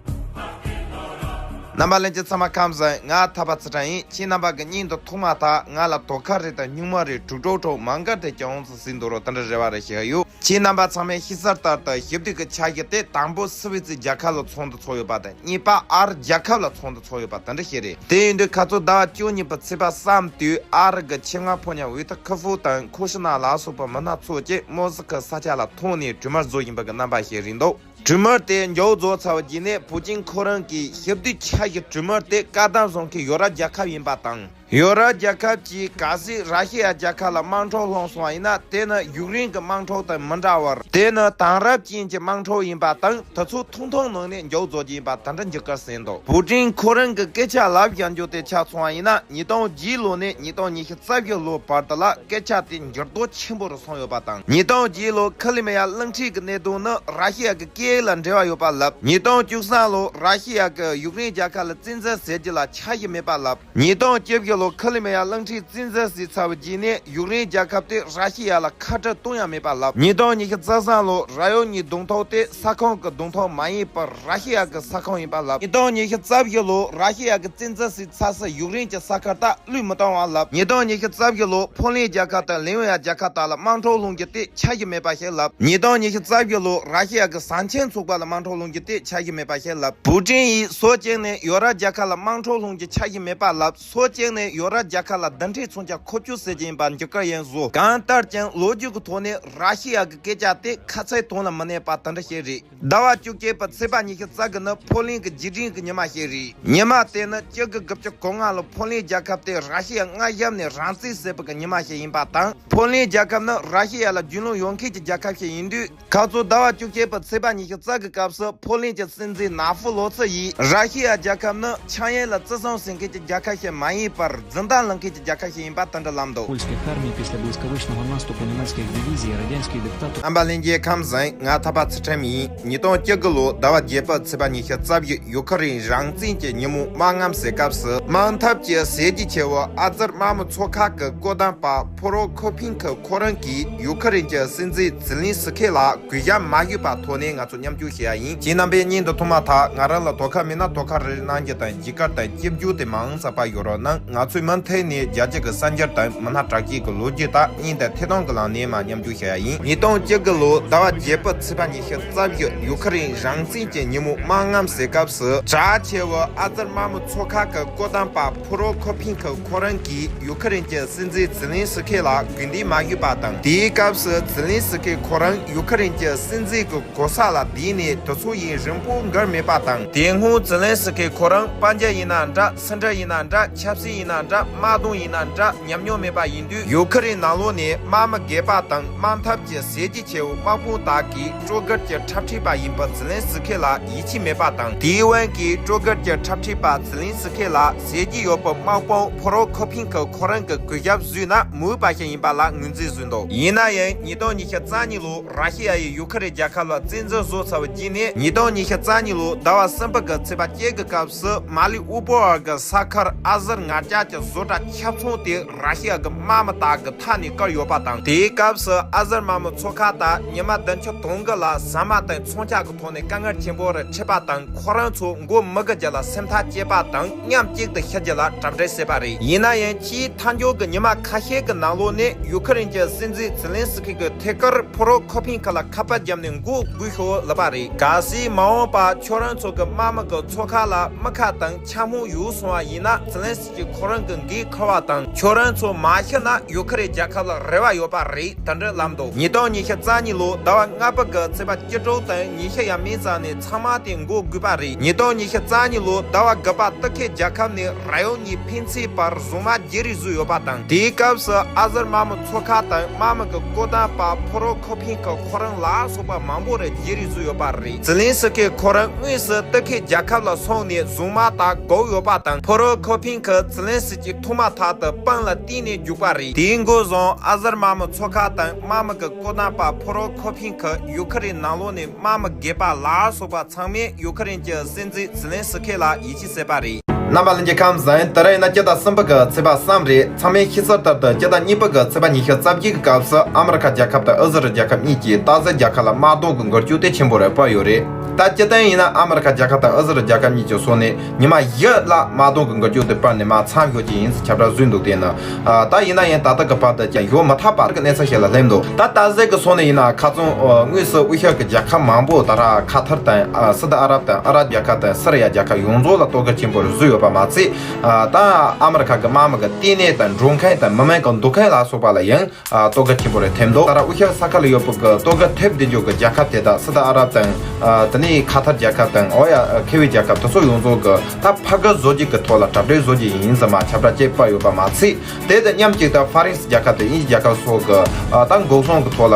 རྣམ་པ་ལྷན་རྒྱས་ཚང་མ་ཁམས་བཟང་། ང་ཐར་པ་ཚུལ་ཁྲིམས་ཡིན། ཁྱེད་རྣམ་པ་གི་བརྙན་དེ་ཐོག་མ་དང་ང་ལ་དོ་ཁུར་རེ་དང་སྙན་མོ་རེ་དྲིལ་སྒྲོག་སྒྲོག་མ་འགལ་དེ་ཀྱང་ཟིན་འདུག་རོགས་དེ་འདྲ་རེ་བ་རེ་ཞུ་ཡོད། ཁྱེད་རྣམ་པ་ཚང་མས་ཤེས་གསལ་ལྟར་དུ་ཞི་བདེ་གི་ཆ་ཤས་དེ་དང་པོ་སི་ཝི་ཙི་རྒྱལ་ཁབ་ལ་ཚོགས་འདུ་ཚོགས་ཡོད་པ་དང་གཉིས་པ་ཨ་རི་རྒྱལ་ཁབ་ལ་ཚོགས་འདུ་ཚོགས་ཡོད་པ་དེ་འདྲ་ཞིག་རེད། དེ་ཡིན་དུས་ཁ་སང་ཟླ་བ་བཅུ་གཉིས་པའི་ཚེས་པ་གསུམ་དུས་ཨ་རི་གི་ཆེད་མངགས་ཕོ་ཉ་ཝི་ཐི་ཁི་ཧྥུ་དང་ཁུ་ཤི་ན་ལ་སོགས་པའི་མི་སྣ་ཚོ་བཅས་མོ་སི་ཁི་ས་ཆ་ལ་ཐོན་ནས་གྲོས་མོལ་བཟོ་བཞིན་པ་གི་རྣམ་པ་ཞིག་རེད་འདུག་གྲོས་མོལ་དེ་མཇུག་རྫོགས་ཚར་བའི་རྗེས་ནས་ཕུའུ་ཅིན་ཁོ་རང་གིས་ཞི་བདེ་ཆ་ཤས་གྲོས་མོལ་དེ་བཀག་སྡོམ་བཟོ་མཁན་ཡོ་རོབ་རྒྱལ་ཁབ་ཡིན་པ་དང་། ཡོ་རོབ་རྒྱལ་ཁབ་ཀྱིས་གལ་སྲིད་ར་ཤི་ཡ་རྒྱལ་ཁབ་ལ་དམག་འཁྲུག་སློང་སོང་བ་ཡིན་ན་དེ་ནི་ཡུཀ་རེན་གྱི་དམག་འཁྲུག་དང་མི་འདྲ་བར་དེ་ནི་དེང་རབས་ཅན་གྱི་དམག་འཁྲུག་ཡིན་པ་དང་དེ་ཚོ་ཐུང་ཐུང་ནང་ནས་མཇུག་རྫོགས་རྒྱུ་ཡིན་པ་དེ་འདྲ་འགྱུར་སྐར་ཟིན་འདུག་ཕུའུ་ཅིན་ཁོ་རང་གི་སྐད་ཆ་ལབ་བཞག་རྒྱུ་དེ་ཆ་མཚོན་བ་ཡིན་ན་ཉིས་སྟོང་བརྒྱད་ལོ་ནས་ཉིས་སྟོང་ཉི་ཤུ་རྩ་བཞི་ལོ་བར་དུ་ལ་སྐད་ཆ་དེ་འགྱུར་ལྡོག་ཆེན་པོ་རུ་སོང་ཡོད་པ་དང་། ཉིས་སྟོང་བརྒྱད་ལོ་ཁི་ལི་མི་ཡ་གླིང་ཕྲན་གྱི་གནད་དོན་ནི་ར་ཤི་ཡ་གི་སྐད་ཡིག་ལ་འབྲེལ་བ་ཡོད་པ་ལབ། ཉིས་སྟོང་བཅུ་གསུམ་ལོ་ར་ཤི་ཡ་གི་ཡུཀ་རེན་རྒྱལ་ཁབ་ལ་བཙན་འཛུལ་བྱེད་རྒྱུ་ལ་ཆ་ཤས་མེད་པ་ལབ། ཉིས་སྟོང་བཅུ་བཞི་ལོ་ཁི་ལི་མི་ཡ་གླིང་ཕྲན་བཙན་འཛུལ་བྱས་ཚར་བའི་རྗེས་ནས་ཡུཀ་རེན་རྒྱལ་ཁབ་དེ་ར་ཤི་ཡ་ལ་ཁ་བྲལ་གཏོང་ཡ་མེད་པ་ལབ། ཉིས་སྟོང་ཉི་ཤུ་རྩ་གསུམ་ལོ་ར་ཡོ་ཉི་གདོང་ཐུག་དེ་ས་ཁོངས་ཀྱི་གདོང་ཐུག་མ་ཡིན་པར་ར་ཤི་ཡ་གི་ས་ཁོངས་ཡིན་པ་ལབ། ཉིས་སྟོང་ཉི་ཤུ་རྩ་བཞི་ལོ་ར་ཤི་ཡ་གི་བཙན་འཛུལ་བྱས་ཚར་སའི་ཡུཀ་རེན་གྱི་ས་ཁུལ་དག་བློས་མི་གཏོང་བ་ལབ། ཉིས་སྟོང་ཉི་ཤུ་རྩ་བཞི་ལོ་ཕོ་ལན་རྒྱལ་ཁབ་དང་ལི་ཐུ་ཝེ་ནི་ཡ་རྒྱལ་ཁབ་དག་ལ་དམག་འཁྲུག་སློང་རྒྱུ་དེ་ཆ་ཤས་མེད་པ་ཞིག་ལབ། ཉིས་སྟོང་ཉི་ཤུ་རྩ་བཞི་ལོ་ར་ཤི་ཡ་གི་ཟམ་ཆེན་ཚོགས་པ་ལ་དམག་འཁྲུག་སློང་རྒྱུ་དེ་ཆ་ཤས་མེད་པ་ཞིག་ལབ། ཕུའུ་ཅིན་ཡིས་སོ་བྱས་ནས་ཡོ་རོབ་རྒྱལ་ཁབ་ལ་དམག་འཁྲུག་སློང་རྒྱུ་ཆ་ཤས་མེད་པ་ལབ། སོ་བྱས་ནས་ ཡོ་རོབ་རྒྱལ་ཁབ་ལ་རྡུལ་ཕྲན་མཚོན་ཆ་མཁོ་སྤྱོད་བྱེད་ཀྱི་ཡིན་པ་འཇུག་གི་ཡིན་བཟོ། གང་ལྟར་ཀྱང་ལོ་རྒྱུས་ཀྱི་ཐོག་ནས་ར་ཤི་ཡ་གི་སྐད་ཆ་དེ་ཁ་ཚིག་དོན་ལ་མི་གནས་པ་དེ་འདྲ་ཞིག་རེད། ཟླ་བ་བཅོ་བརྒྱད་པའི་ཚེས་པ་ཉི་ཤུ་རྩ་དགུ་ནི་ཕོ་ལན་གྱི་རྒྱལ་སྤྱིའི་ཉི་མ་ཞིག་རེད། ཉི་མ་དེ་ནི་ཆིག་སྟོང་དགུ་བརྒྱ་དགུ་བཅུ་གོ་ལྔ་ལོར་ཕོ་ལན་རྒྱལ་ཁབ་དེ་ར་ཤི་ཡ་སྔ་གཞུག་ནས་རང་བཙན་བྱས་པའི་ཉི་མ་ཞིག་ཡིན་པ་དང་། ཕོ་ལན་རྒྱལ་ཁབ་ནི་ར་ཤི་ཡ་ལ་རྒྱུས་ལོན་ཡོད་མཁན་གྱི་རྒྱལ་ཁབ་ཞིག་ཡིན་དུས། ཁ་སང་ཟླ་བ་བཅུ་གཅིག་པའི་ཚེས་པ་ཉི་ཤུ་རྩ་དགུ་སྐབས་སུ་ཕོ་ལན་གྱི་སྲིད་འཛིན་ནཱ་ཧྥུ་ལོ་ཚི་ཡིས་ར་ཤི་ཡ་རྒྱལ་ཁབ་ནི་ཆགས་ཡུལ་ལ་བརྩི་སྲུང་བྱེད་མཁན་གྱི་རྒྱལ་ཁབ་ཞིག་མ་ཡིན་པར་རྫུན་གཏམ་གླེང་མཁན་གྱི་རྒྱལ་ཁབ་ཞིག་ཡིན་པ་དེ་འདྲ་ལབ་འདུག། Польских армий після блискавичного наступу німецьких дивізій радянський диктатор. རྣམ་པ་ལྷན་རྒྱས་ཁམས་བཟང་། ང་ཐར་པ་ཚུལ་ཁྲིམས་ཡིན། ཉིས་སྟོང་བཅུ་དགུ་ལོའི་ཟླ་བ་བརྒྱད་པའི་ཚེས་པ་ཉི་ཤུ་རྩ་བཞི་ཡུ་ཁུ་རེན་རང་བཙན་གྱི་ཉིན་མོ་དམག་རྔམ་བྱེད་སྐབས་སུ་དམག་འཐབ་ཀྱི་གཟི་བརྗིད་ཆེ་བོ་ཨ་ཛར་དམར་མོ་ཚོགས་ཁག་གི་བཀོད་འདོམས་པ་ཕོ་རོ་ཁོ་ཕིན་ཁི་ཁོ་རང་གིས་ཡུ་ཁུ་རེན་གྱི་སྲིད་འཛིན་ཛི་ལིན་སི་ཁི་ལ་གུས་ཞབས་མ་ཞུས་པའི་ཐོག་ནས་ང་ཚོ་མཉམ་ཞུགས་བྱེད་ཡ་ཡིན། ཁྱེད་རྣམ་པས་བརྙན་འདི་མཐོང་མ་ཐག་ང་རང་ལ་དོ་ཁུར་མེད་ན་དོ་ཁུར་རེ་རེ་གནང་རྒྱུ་དང་བརྒྱུད་སྐུར་དང་སྐྱབས་འཇུག་དེ་མང་ཙམ་ཡོད་རོགས་གནང་། ང་ཚོས་མུ་མཐུད་ནས་རྒྱལ་སྤྱི་གི་གསར་འགྱུར་དང་མི་སྣ་དྲག་ཅན་གྱི་ལོ་རྒྱུས་དག་བརྙན་དང་ཐད་གཏོང་གི་ལམ་ནས་མར་མཉམ་ཞུགས་བྱེད་ཡ་ཡིན། ཉིས་སྟོང་བཅུ་དགུ་ལོའི་ཟླ་བ་བརྒྱད་པའི་ཚེས་པ་ཉི་ཤུ་རྩ་བཞི་ཡུ་ཁུ་རེན་རང་བཙན་གྱི་ཉིན་མོ་དམག་རྔམ་བྱེད་སྐབས་སུ་གྲགས་ཆེ་བའི་ཨ་ཛར་དམར་མོ་ཚོགས་ཁག་གི་བཀོད་འདོམས་པ་ཕོ་རོ་ཁོ་ཕིན་ཁི་ཁོ་རང་གིས་ཡུ་ཁུ་རེན་གྱི་སྲིད་འཛིན་ཛི་ལིན་སི་ཁི་ལ་གུས་འདུད་མ་ཞུས་པ་དང་། དེའི་སྐབས་སུ་ཛི་ལིན་སི་ཁི་ཁོ་རང་ཡུ་ཁུ་རེན་གྱི་སྲིད་འཛིན་གྱི་གོ་ས་ལ་བསྡད་ནས་དུས་ཚོད་ཡུན་རིང་པོ་འགོར་མེད་པ་དང་། དེ་སྔོན་ཛི་ལིན་སི་ཁི་ཁོ་རང་དཔལ་འབྱོར་ཡིན་ན་འདྲ། ཕྱི་འབྲེལ་ཡིན་ན་འདྲ། ཆབ་སྲིད་ཡིན་ན་འདྲ། དམག་དོན་ཡིན་ན་འདྲ། ཉམས་མྱོང་མེད་པ་ཡིན་དུས། ཡུ་ཁུ་རེན་ནང་ལོགས་ནས་དམག་མི་རྒས་པ་དང་དམག་འཐབ་ཀྱི་གཟི་བརྗིད་ཆེ་བོ་དམག་དཔུང་དག་གིས་སྤྲོ་གར་གྱི་འཁྲབ་ཁྲིད་པ་ཡིན་པ་ཛི་ལིན་སི་ཁི་ལ་ཡིད་ཆེས་མེད་པ་དང་། དེའི་དབང་གིས་སྤྲོ་གར་གྱི་འཁྲབ་ཁྲིད་པ་ཛི་ལིན་སི་ཁི་ལ་གཟི་བརྗིད་ཡོད་པའི་དམག་དཔུང་ཕོ་རོ་ཁོ་ཕིན་ཁི་ཁོ་རང་གི་གུས་ཞབས་ཞུས་ན་མོས་པ་ཞིག་ཡིན་པ་ལ་ངོས་འཛིན་བཟོས་འདུག། ཡིན་ན་ཡང་ཉིས་སྟོང་ཉི་ཤུ་རྩ་གཉིས་ལོར་ར་ཤི་ཡ་ཡིས་ཡུ་ཁུ་རེན་རྒྱལ་ཁབ་ལ་བཙན་འཛུལ་བཟོས་ཚར་བའི་རྗེས་ནས། ཉིས་སྟོང་ཉི་ཤུ་རྩ་གཉིས་ལོའི་ཟླ་བ་གསུམ་པ་གི་ཚེས་པ་བཅུ་གི་སྐབས་སུ་མ་ལི་ཨུ་པོལ་གྱི་ས་ཁུལ་ཨ་ཟུར་ངར་ལྕགས་ཀྱི་བཟོ་གྲྭ་ཆ་ཚང་དེ་ར་ཤི་ཡ་གི་དམག་མི་དག་གིས་མཐའ་ནས་བཀག་ཡོད་པ་དང་། དེའི་སྐབས་སུ་ཨ་ཟུར་དམར་མོ་ཚོགས་ཁག་དང་ཉི་མ་བདུན་ཅུ་དོན་དགུ་ལ་ཟ་མ་དང་ཚོང་རྐྱབ་ཀྱི་ཐོག་ནས་དཀའ་ངལ་ཆེན་པོ་རེ་འཕྲད་པ་དང་། ཁོ་རང་ཚོ་མགོ་མི་སྒུར་རྒྱུ་ལ་སེམས་ཐག་བཅད་པ་དང་། མཉམ་གཅིག་ཏུ་ཤི་རྒྱུ་ལ་གྲ་སྒྲིག་བྱས་པ་རེད། ཡིན་ན་ཡང་ཕྱིའི་མཐའ་འཇོག་གི་ཉི་མ་ཁ་ཤས་ཀྱི་ནང་ལོགས་ནས་ཡུ་ཁུ་རེན་གྱི་སྲིད་འཛིན་ཛི་ལིན་སི་ཁི་གི་ཐད་ཀར་ཕོ་རོ་ཁོ་ཕིན་ཁི་ལ་ཁ་པར་བརྒྱབ་ནས་མགོ་སྒུར་ཤོག་ལབ་པ་རེད། གལ་སྲིད་མ་འོངས་པར་ཁྱོད་རང་ཚོ་གི་དམག་མི་གི་ཚོགས་ཁག་ལ་དམག་ཁ་དང་འཕྱ་སྨོད་ཡོད་སོང་བ་ཡིན་ན། ཛི་ལིན་སི་ཁི་ཁོ་རང་གི་འགན་འཁུར་བ་དང་། ཁྱོད་རང་ཚོ་མ་ཤི་ན་ཡུ་ཁུ་རེན་རྒྱལ་ཁབ་ལ་རེ་བ་ཡོད་པ་རེད། དེ་འདྲ་ལབ་འདུག། ཉིས་སྟོང་ཉི་ཤུ་རྩ་གཉིས་ལོའི་ཟླ་བ་ལྔ་པ་གི་ཚེས་པ་བཅུ་དྲུག་དང་ཉི་ཤུ་ཡས་མས་ཙམ་ནས་ཚང་མ་དེ་མགོ་སྒུར་པ་རེད། ཉིས་སྟོང་ཉི་ཤུ་རྩ་གཉིས་ལོའི་ཟླ་བ་དགུ་པ་ཏུར་ཁེ་རྒྱལ་ཁབ་ནས་ར་ཡོམ་གཉིས་ཕན་ཚུན་བར་གཟུངས་དམག་བརྗེ་རེས་བཟོས་ཡོད་པ་དང་། དེའི་སྐབས་སུ་ཨ་ཟུར་དམར་མོ་ཚོགས་ཁག་དང་དམག་མི་གི་བཀོད་འདོམས་པ་ཕོ་རོ་ཁོ་ཕིན་ཁི་ཁོ་རང་ལ་སོགས་པ་མང་པོ་རེ་བརྗེ་རེས་བཟོས་ཡོད་པ་རེད། ཛི་ལིན་སི་ཁི་ཁོ་རང་དངོས་སུ་ཏུར་ཁེ་རྒྱལ་ཁབ་ལ་སོང་ནས་གཟུངས་དམག་དང་བསྒོར་ཡོད་པ་དང་། ཕོ་རོ་ཁོ་ཕིན་ཁི་ཛི་ལིན་སི་ཀི་ཐོག་མ་ཐག་ཏུ་དཔུང་ལ་བསྟན་ནས་རྒྱུག་པ་རེད། དེའི་འགོ་བཟུང་ཨ་ཟུར་དམར་མོ་ཚོགས་ཁག་དང་དམག་མི་གི་བཀོད་འདོམས་པ་ཕོ་རོ་ཁོ་ཕིན་ཁི་ཡུ་ཁུ་རེན་ནང་ལོགས་ནས་དམག་མི་རྒས་པ་ལ་སོགས་པ་ཚང་མས་ཡུ་ཁུ་རེན་གྱི་སྲིད་འཛིན་ཛི་ལིན་སི་ཁི་ལ་ཡིད་ཆེས་བྱས་པ་རེད། རྣམ་པ་ལྷན་རྒྱས་ཁམས་བཟང་། དེ་རིང་ཡིན་ན་སྤྱི་ཟླ་གསུམ་པ་གི་ཚེས་པ་གསུམ་རེད། ཚང་མས་ཤེས་གསལ་ལྟར་དུ་སྤྱི་ཟླ་གཉིས་པ་གི་ཚེས་པ་ཉི་ཤུ་རྩ་བརྒྱད་ཀྱི་སྐབས་སུ་ཨ་མི་རི་ཁ་རྒྱལ་ཁབ་དང་ཨི་ཟི་རལ་རྒྱལ་ཁབ་གཉིས་ཀྱིས་ཏག་ས་རྒྱལ་ཁབ་ལ་དམག་དོན་གྱི་འགུལ་སྐྱོད་དེ་ཆེན་པོ་རེ་སྤར་ཡོད་རེད། ད་སྤྱིར་བཏང་ཡིན་ན་ཨ་མི་རི་ཁ་རྒྱལ་ཁབ་དང་ཨི་ཟི་རལ་རྒྱལ་ཁབ་གཉིས་ཀྱི་ཕྱོགས་ནས་ཉི་མ་བཞི་ལ་དམག་དོན་གྱི་འགུལ་སྐྱོད་དེ་སྤར་ནས་མར་མཚམས་འཇོག་རྒྱུ་ཡིན་ཟེར་ཁྱབ་བསྒྲགས་བཟོས་འདུག་དེ་ནི། ཨ། ད་ཡིན་ན་ཡང་ད་ལྟ་གི་བར་དུ་ཀྱང་ཡོང་མ་ཐག་པ་གི་གནས་ཚུལ་ཞིག་ལ་སླེབས་འདུག་ད་ལྟ་ཟེར་གི་སོང་ནས་ཡིན་ན་ཁ་སང་དངོས་སུ་དབུས་ཤར་གྱི་རྒྱལ་ཁབ་མང་པོ་ད་ར་ཁ་ཐར་དང་། ཨ། སི་ཏི་ཨ་རབ་དང་ཨ་རབ་རྒྱལ་ཁབ་དང་སི་རི་ཡ་རྒྱལ་ཁབ་ཡོངས་རྫོགས་ལ་གཏོར་རྒོལ་ཆེན་པོ་རེ་བཟོས་ཡོད་པ་མ་ཚད། ཨ། ད་ཨ་མི་རི་ཁ་གི་དམག་མི་གི་ལྟེ་གནས་དང་འགྲོ་མཁན་དང་མི་མང་གི་འདུག་མཁན་ལ་སོགས་པ་ལ་ཡང་། ཨ། གཏོར་རྒོལ་ཆེན་པོ་རེ་ཐེབས་འདུག་ད་ར་དབུས་ཤར་ས་ཁུལ་ལ་ཡོད་པའི་གི་གཏོར་རྒོལ་ཐེབས་བསྡད་རྒྱུ་གི་རྒྱལ་ཁབ་དེ་དག་སི་ཏི་ཨ་རབ་དང་། ཨ། དེ་ནས་ཁ་ཐར་རྒྱལ་ཁབ་དང་། ཨོ་ཡ། ཁེ་བི་རྒྱལ་ཁབ་དེ་ཚོ་ཡོངས་རྫོགས་གི་ད་ཕར་རྒོལ་བཟོ་རྒྱུ་གི་ཐོག་ལ་གྲ་སྒྲིག་བཟོ་རྒྱུ་ཡིན་ཟེར་མར་ཁྱབ་བསྒྲགས་བྱས་སྤར་ཡོད་པ་མ་ཚད། དེ་དང་མཉམ་གཅིག་ཏུ་ཧྥ་རན་སི་རྒྱལ་ཁབ་དང་དབྱིན་ཇི་རྒྱལ་ཁབ་སོགས་ཀྱི། ཨ། ད་འགོག་སྲུང་གི་ཐོག་ལ་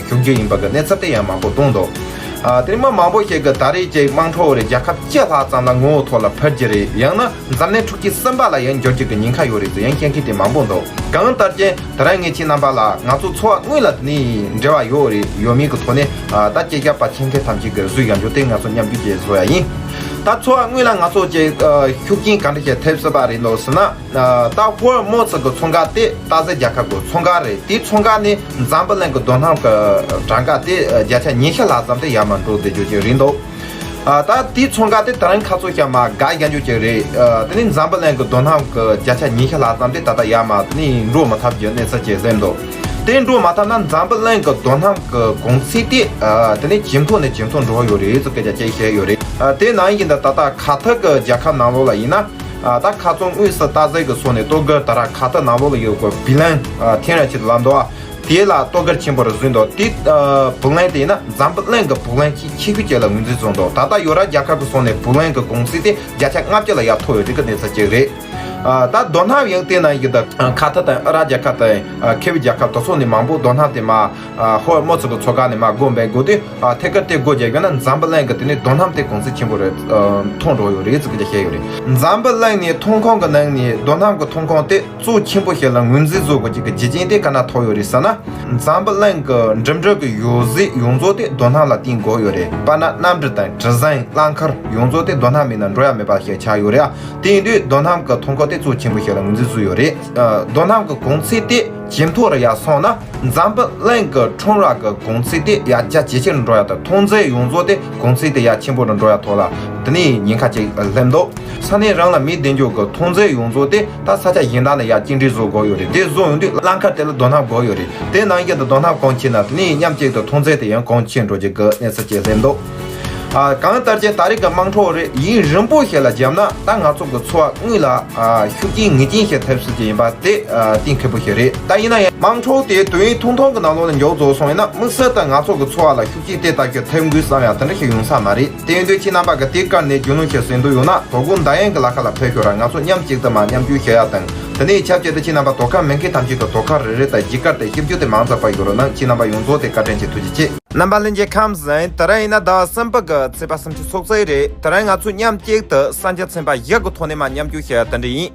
ཞུགས་རྒྱུ་ཡིན་པ་གི་གནས་ཚུལ་དེ་ཡང་མང་པོ་གཏོང་འདུག་ཨ། དེ་རིང་མི་མང་པོ་ཞིག་གིས་ད་རེས་ཀྱི་དམག་འཁྲུག་རེད། རྒྱལ་ཁབ་བཅུ་ལྷག་ཙམ་ལ་ངོ་བོ་ཐོག་ལ་འཕུར་རྒྱུ་རེད། ཡང་ན་འཛམ་གླིང་འཁྲུག་རྐྱེན་གསུམ་པ་ལ་ཡང་འགྱུར་རྒྱུ་གི་ཉེན་ཁ་ཡོད་རེད་ཟེར་ཡང་བཤད་མཁན་དེ་མང་པོ་འདུག་གང་ལྟར་ཀྱང་དེ་རིང་ངས་ཁྱེད་རྣམ་པ་ལ་ང་ཚོ་འཚོ་བ་དངོས་ལ་དེ་ནས་འབྲེལ་བ་ཡོད་རེད་ཡོད་མེད་ཀྱི་ཐོག་ནས། ཨ། ད་སྐད་ཆ་ཕར་ཕྱིན་མཁན་ཐམས་ཅད་ཀྱིས་གཟིགས་ཡོང་རྒྱུ་དེ་ང་ཚོ་མཉམ་འཇོག་བྱས་བཟོ་ཡ་ཡིན། ད་འཚོ་བ་དངོས་ལ་ང་ཚོ་ཀྱི། ཨ། ཤུགས་རྐྱེན་ག་འདྲ་ཞིག་ཐེབས་སྲིད་པ་རེད་འདུག་ཟེར་ན། ད་ཧོར་མོ་ཚིག་གི་ཚོང་ཁང་དེ་ཏ་ཟེ་རྒྱལ་ཁབ་ཀྱི་ཚོང་ཁང་རེད། དེའི་ཚོང་ཁང་ནས་འཛམ་བུ་གླིང་གི་རྡོ་སྣུམ་གྱི་གྲངས་ཀ་དེ་བརྒྱ་ཆ་ཉི་ཤུ་ལྷག་ཙམ་དེ་ཡར་མར་འགྲོ་བསྡད་རྒྱུ་ཅིག་རེད་འདུག་ཨ། ད་དེའི་ཚོང་ཁང་དེ་ད་རིང་ཁ་སང་ཞིག་མར་བཀག་བཞག་རྒྱུ་ཅིག་རེད། ཨ། དེ་ནས་འཛམ་བུ་གླིང་གི་རྡོ་སྣུམ་གྱི་བརྒྱ་ཆ་ཉི་ཤུ་ལྷག་ཙམ་དེ་ད་ལྟ་ཡར་མར་དེ་ནས་འགྲོ་མི་ཐུབ་རྒྱུ་གནས་ཚུལ་ཅིག་སླེབས་འདུག་དེ་འགྲོ་མ་ཐུབ་ན་འཛམ་བུ་གླིང་གི་རྡོ་སྣུམ་གྱི་གོང་ཚད་དེ། ཨ། དེ་ནས་ཇེ་མཐོ་ནས་ཇེ་མཐོ་འགྲོ་ཡོད་རེད་ཟེར་སྐད་ཆ་ཅིག་བཤད་ཡོད་རེད། ཨ། དེ་ནང་བཞིན་དུ་ད་ལྟ་ཁ་ཐར་གྱི་རྒྱལ་ཁབ་ནང་ལོགས་ལ་ཡིན་ན། ཨ་ད་ཁ་རྩང་དངོས་སུ་སྟག་གཟིག་གི་སོ་ནས་སྟོད་གུར་དར་ཁ་ཐུག་ནང་ལོགས་ལ་ཡོད་དགོས་བི་ལན་ཨ་ཐེན་ར་ཆེད་དུ་ལབ་འདུག་ཨ་དེ་ལ་སྟོད་གུར་ཆེན་པོ་རུ་བཟོས་འདུག་དེ་ཨ་བུ་ལན་དེ་ཡིན་ན་འཛམ་བུ་གླིང་གི་བུ་ལན་ཆེས་ཆེ་ཤོས་ཅིག་ལ་ངོས་འཛིན་བཟོས་འདུག་ད་ལྟ་ཡོ་རོབ་རྒྱལ་ཁབ་ཀྱི་སོ་ནས་བུ་ལན་གྱི་གོང་ཚད་དེ་བརྒྱ་ཆ་ལྔ་བཅུ་ལ་ཡར་མཐོ་ཡོད་རིགས་ཀྱི་གནས་ཚུལ་ཅིག་རེད། ཨ་ད་མདོ་ནམ་ཡང་དེ་ན་ཡིན་ད་ཁ་ཐུག་དང་ཨ་རག་རྒྱལ་ཁབ་དང་ཨ་ཁེ་བི་རྒྱལ་ཁབ་དེ་ཚོ་ནས་མང་པོ་མདོ་ནམ་དེ་མ་ཨ་ཧོར་མོ་ཚོ་གི་ཚོ་ཁག་ནས་མ་སྒོ་འབེན་དགོས་དུས་ཨ་ཐད་ཀར་དེ་སྒོ་རྒྱག་ཡོད་ན་འཛམ་བུ་གླིང་གི་དེ་ནས་མདོ་ནམ་དེ་གོང་ཚད་ཆེན་པོ་རེད་ཨ་མཐོ་འགྲོ་ཡོད་རེད་ཟེར་གི་བཤད་ཡོད་རེད། འཛམ་བུ་གླིང་ནས་ཐོན་ཁུངས་ཀྱི་ནང་ནས་མདོ་ནམ་གྱི་ཐོན་ཁུངས་དེ་གཙོ་ཆེན་པོ་ཞིག་ལ་ངོས་འཛིན་བཟོ་དགོས་ཀྱི་རྒྱུ་རྐྱེན་དེ་ག་ན་ཐོག་ཡོད་རེད་ཟེར་ན། འཛམ་བུ་གླིང་གི་འགྲིམ་འགྲུལ་གྱི་ཡོ་བྱད་ཡོངས་རྫོགས་དེ་མདོ་ནམ་ལ་བརྟེན་དགོས་ཡོད་རེད། དཔེར་ན་གནམ་གྲུ་དང་གྲུ་གཟིངས་རླངས་འཁོར་ཡོངས་རྫོགས་དེ་མདོ་ནམ་མེད་ན་འགྲོ་ཡ་མེད་པ་ཞིག་ཆགས་ཡོད་རེད། དེ་ཡིན་དུས་མདོ་ནམ་གྱི་ཐོན་ཁུངས་དེ་གཙོ་ཆེན་པོ་ཞིག་ལ་ངོས་འཛིན་བཟོས་ཡོད་རེད། ཨ་མདོ་ནམ་གྱི་གོང་ཚད་དེ་ཇེ་མཐོ་རུ་ཡར་སོང་ན་འཛམ་བུ་གླིང་གི་ཁྲོམ་ར་གི་གོང་ཚད་དེ་ཡར་རྒྱ་ཇེ་ཆེ་རུ་འགྲོ་ཡ་དང་ཐོན་རྫས་ཡོངས་རྫོགས་དེ་གོང་ཚད་དེ་ཡར་ཆེན་པོ་རུ་འགྲོ་ཡ་ཐོག་ལ་དེ་ནས་ཉེན་ཁ་ཅིག་སླེབས་འདུག་ས་གནས་རང་ལ་མི་བདེ་འཇོག་གི་ཐོན་རྫས་ཡོངས་རྫོགས་དེ་ད་ས་ཆ་གཞན་དག་ནས་ཡར་སྐྱེལ་འདྲེན་བཟོ་དགོས་ཡོད་རེད། དེ་བཟོ་ཡོང་དུས་རླངས་འཁོར་དེ་ལ་མདོ་ནམ་དགོས་ཡོད་རེད། དེ་ནང་བཞིན་དུ་མདོ་ནམ་གོང་ཆེ་ན་དེ་ནས་མཉམ་གཅིག་ཏུ་ཐོན་རྫས་དེ་ཡང་གོང་ཆེ་འགྲོ་རྒྱུ་གི་གནས་ཚུལ་ཅིག་སླེབས་འདུག་ཨ་གང་ལྟར་ཀྱང་ད་རེས་ཀྱི་དམངས་ཁྲོད་རེད་ཡུན་རིང་པོ་ཞིག་ལ་བརྒྱབ་ན་ད་ང་ཚོ་གི་འཚོ་བ་དངོས་ལ་ཨ་ཤུགས་རྐྱེན་ངེས་ཅན་ཞིག་ཐེབས་སྲིད་ཀྱི་ཡིན་པ་དེ་ཨ་གཏན་འཁེལ་པོ་ཞིག་རེད། ད་ཡིན་ན་ཡང་དམངས་ཁྲོད་དེ་དུས་ཡུན་ཐུང་ཐུང་གི་ནང་ལོགས་ལ་མགྱོགས་རྫོགས་སོང་ཡིན་ན་དམིགས་བསལ་དུ་ང་ཚོ་གི་འཚོ་བ་ལ་ཤུགས་རྐྱེན་དེ་ལྟ་ཞིག་ཐེབས་འགོས་བསམ་ཡ་དེ་འདྲ་ཞིག་ཡོང་ས་མ་རེད། དེ་ཡིན་དུས་ཁྱེད་རྣམ་པ་གི་དེ་བཀར་ནས་རྒྱུས་ལོན་ཞིག་གསན་འདོད་ཡོད་ན་དོ་དགོང་འདི་ཡན་གྱི་ལ་ཁ་ལ་ཕེབས་ཤོག་ར་ང་ཚོ་མཉམ་གཅིག་ཏུ་མ་མཉམ་སྤྱོད་བྱེད་ཡ་དང་དེ་ནས་ཆབས་ཅིག་ཏུ་ཁྱེད་རྣམ་པ་དོ་ཁ་མེད་མཁན་ཐམས་ཅད་ཀྱི་དོ་ཁ་རེ་རེ་དང་རྒྱུས་སྐར་དང་ཞིབ་འཇུག་དེ་མང་ཙམ་ཕབ་ཡོད་རོགས་གནང་། ཁྱེད་རྣམ་པ་ཡོངས་རྫོགས་དེ་བཀའ་དྲིན་ཆེ། ཐུགས་རྗེ་ཆེ། རྣམ་པ་ལྷན་རྒྱས་ཁམས་བཟང་། དེ་རིང་ཡིན་ན་ཟླ་བ་གསུམ་པ་གི་ཚེས་པ་སུམ་ཅུ་སོ་གཅིག་རེད། དེ་རིང་ང་ཚོ་མཉམ་གཅིག་ཏུ་གསར་འགྱུར་ཚན་པ་བཞི་གི་ཐོག་ནས་མ་མཉམ་སྤྱོད་བྱེད་ཡ་དེ་འདྲ་ཡིན།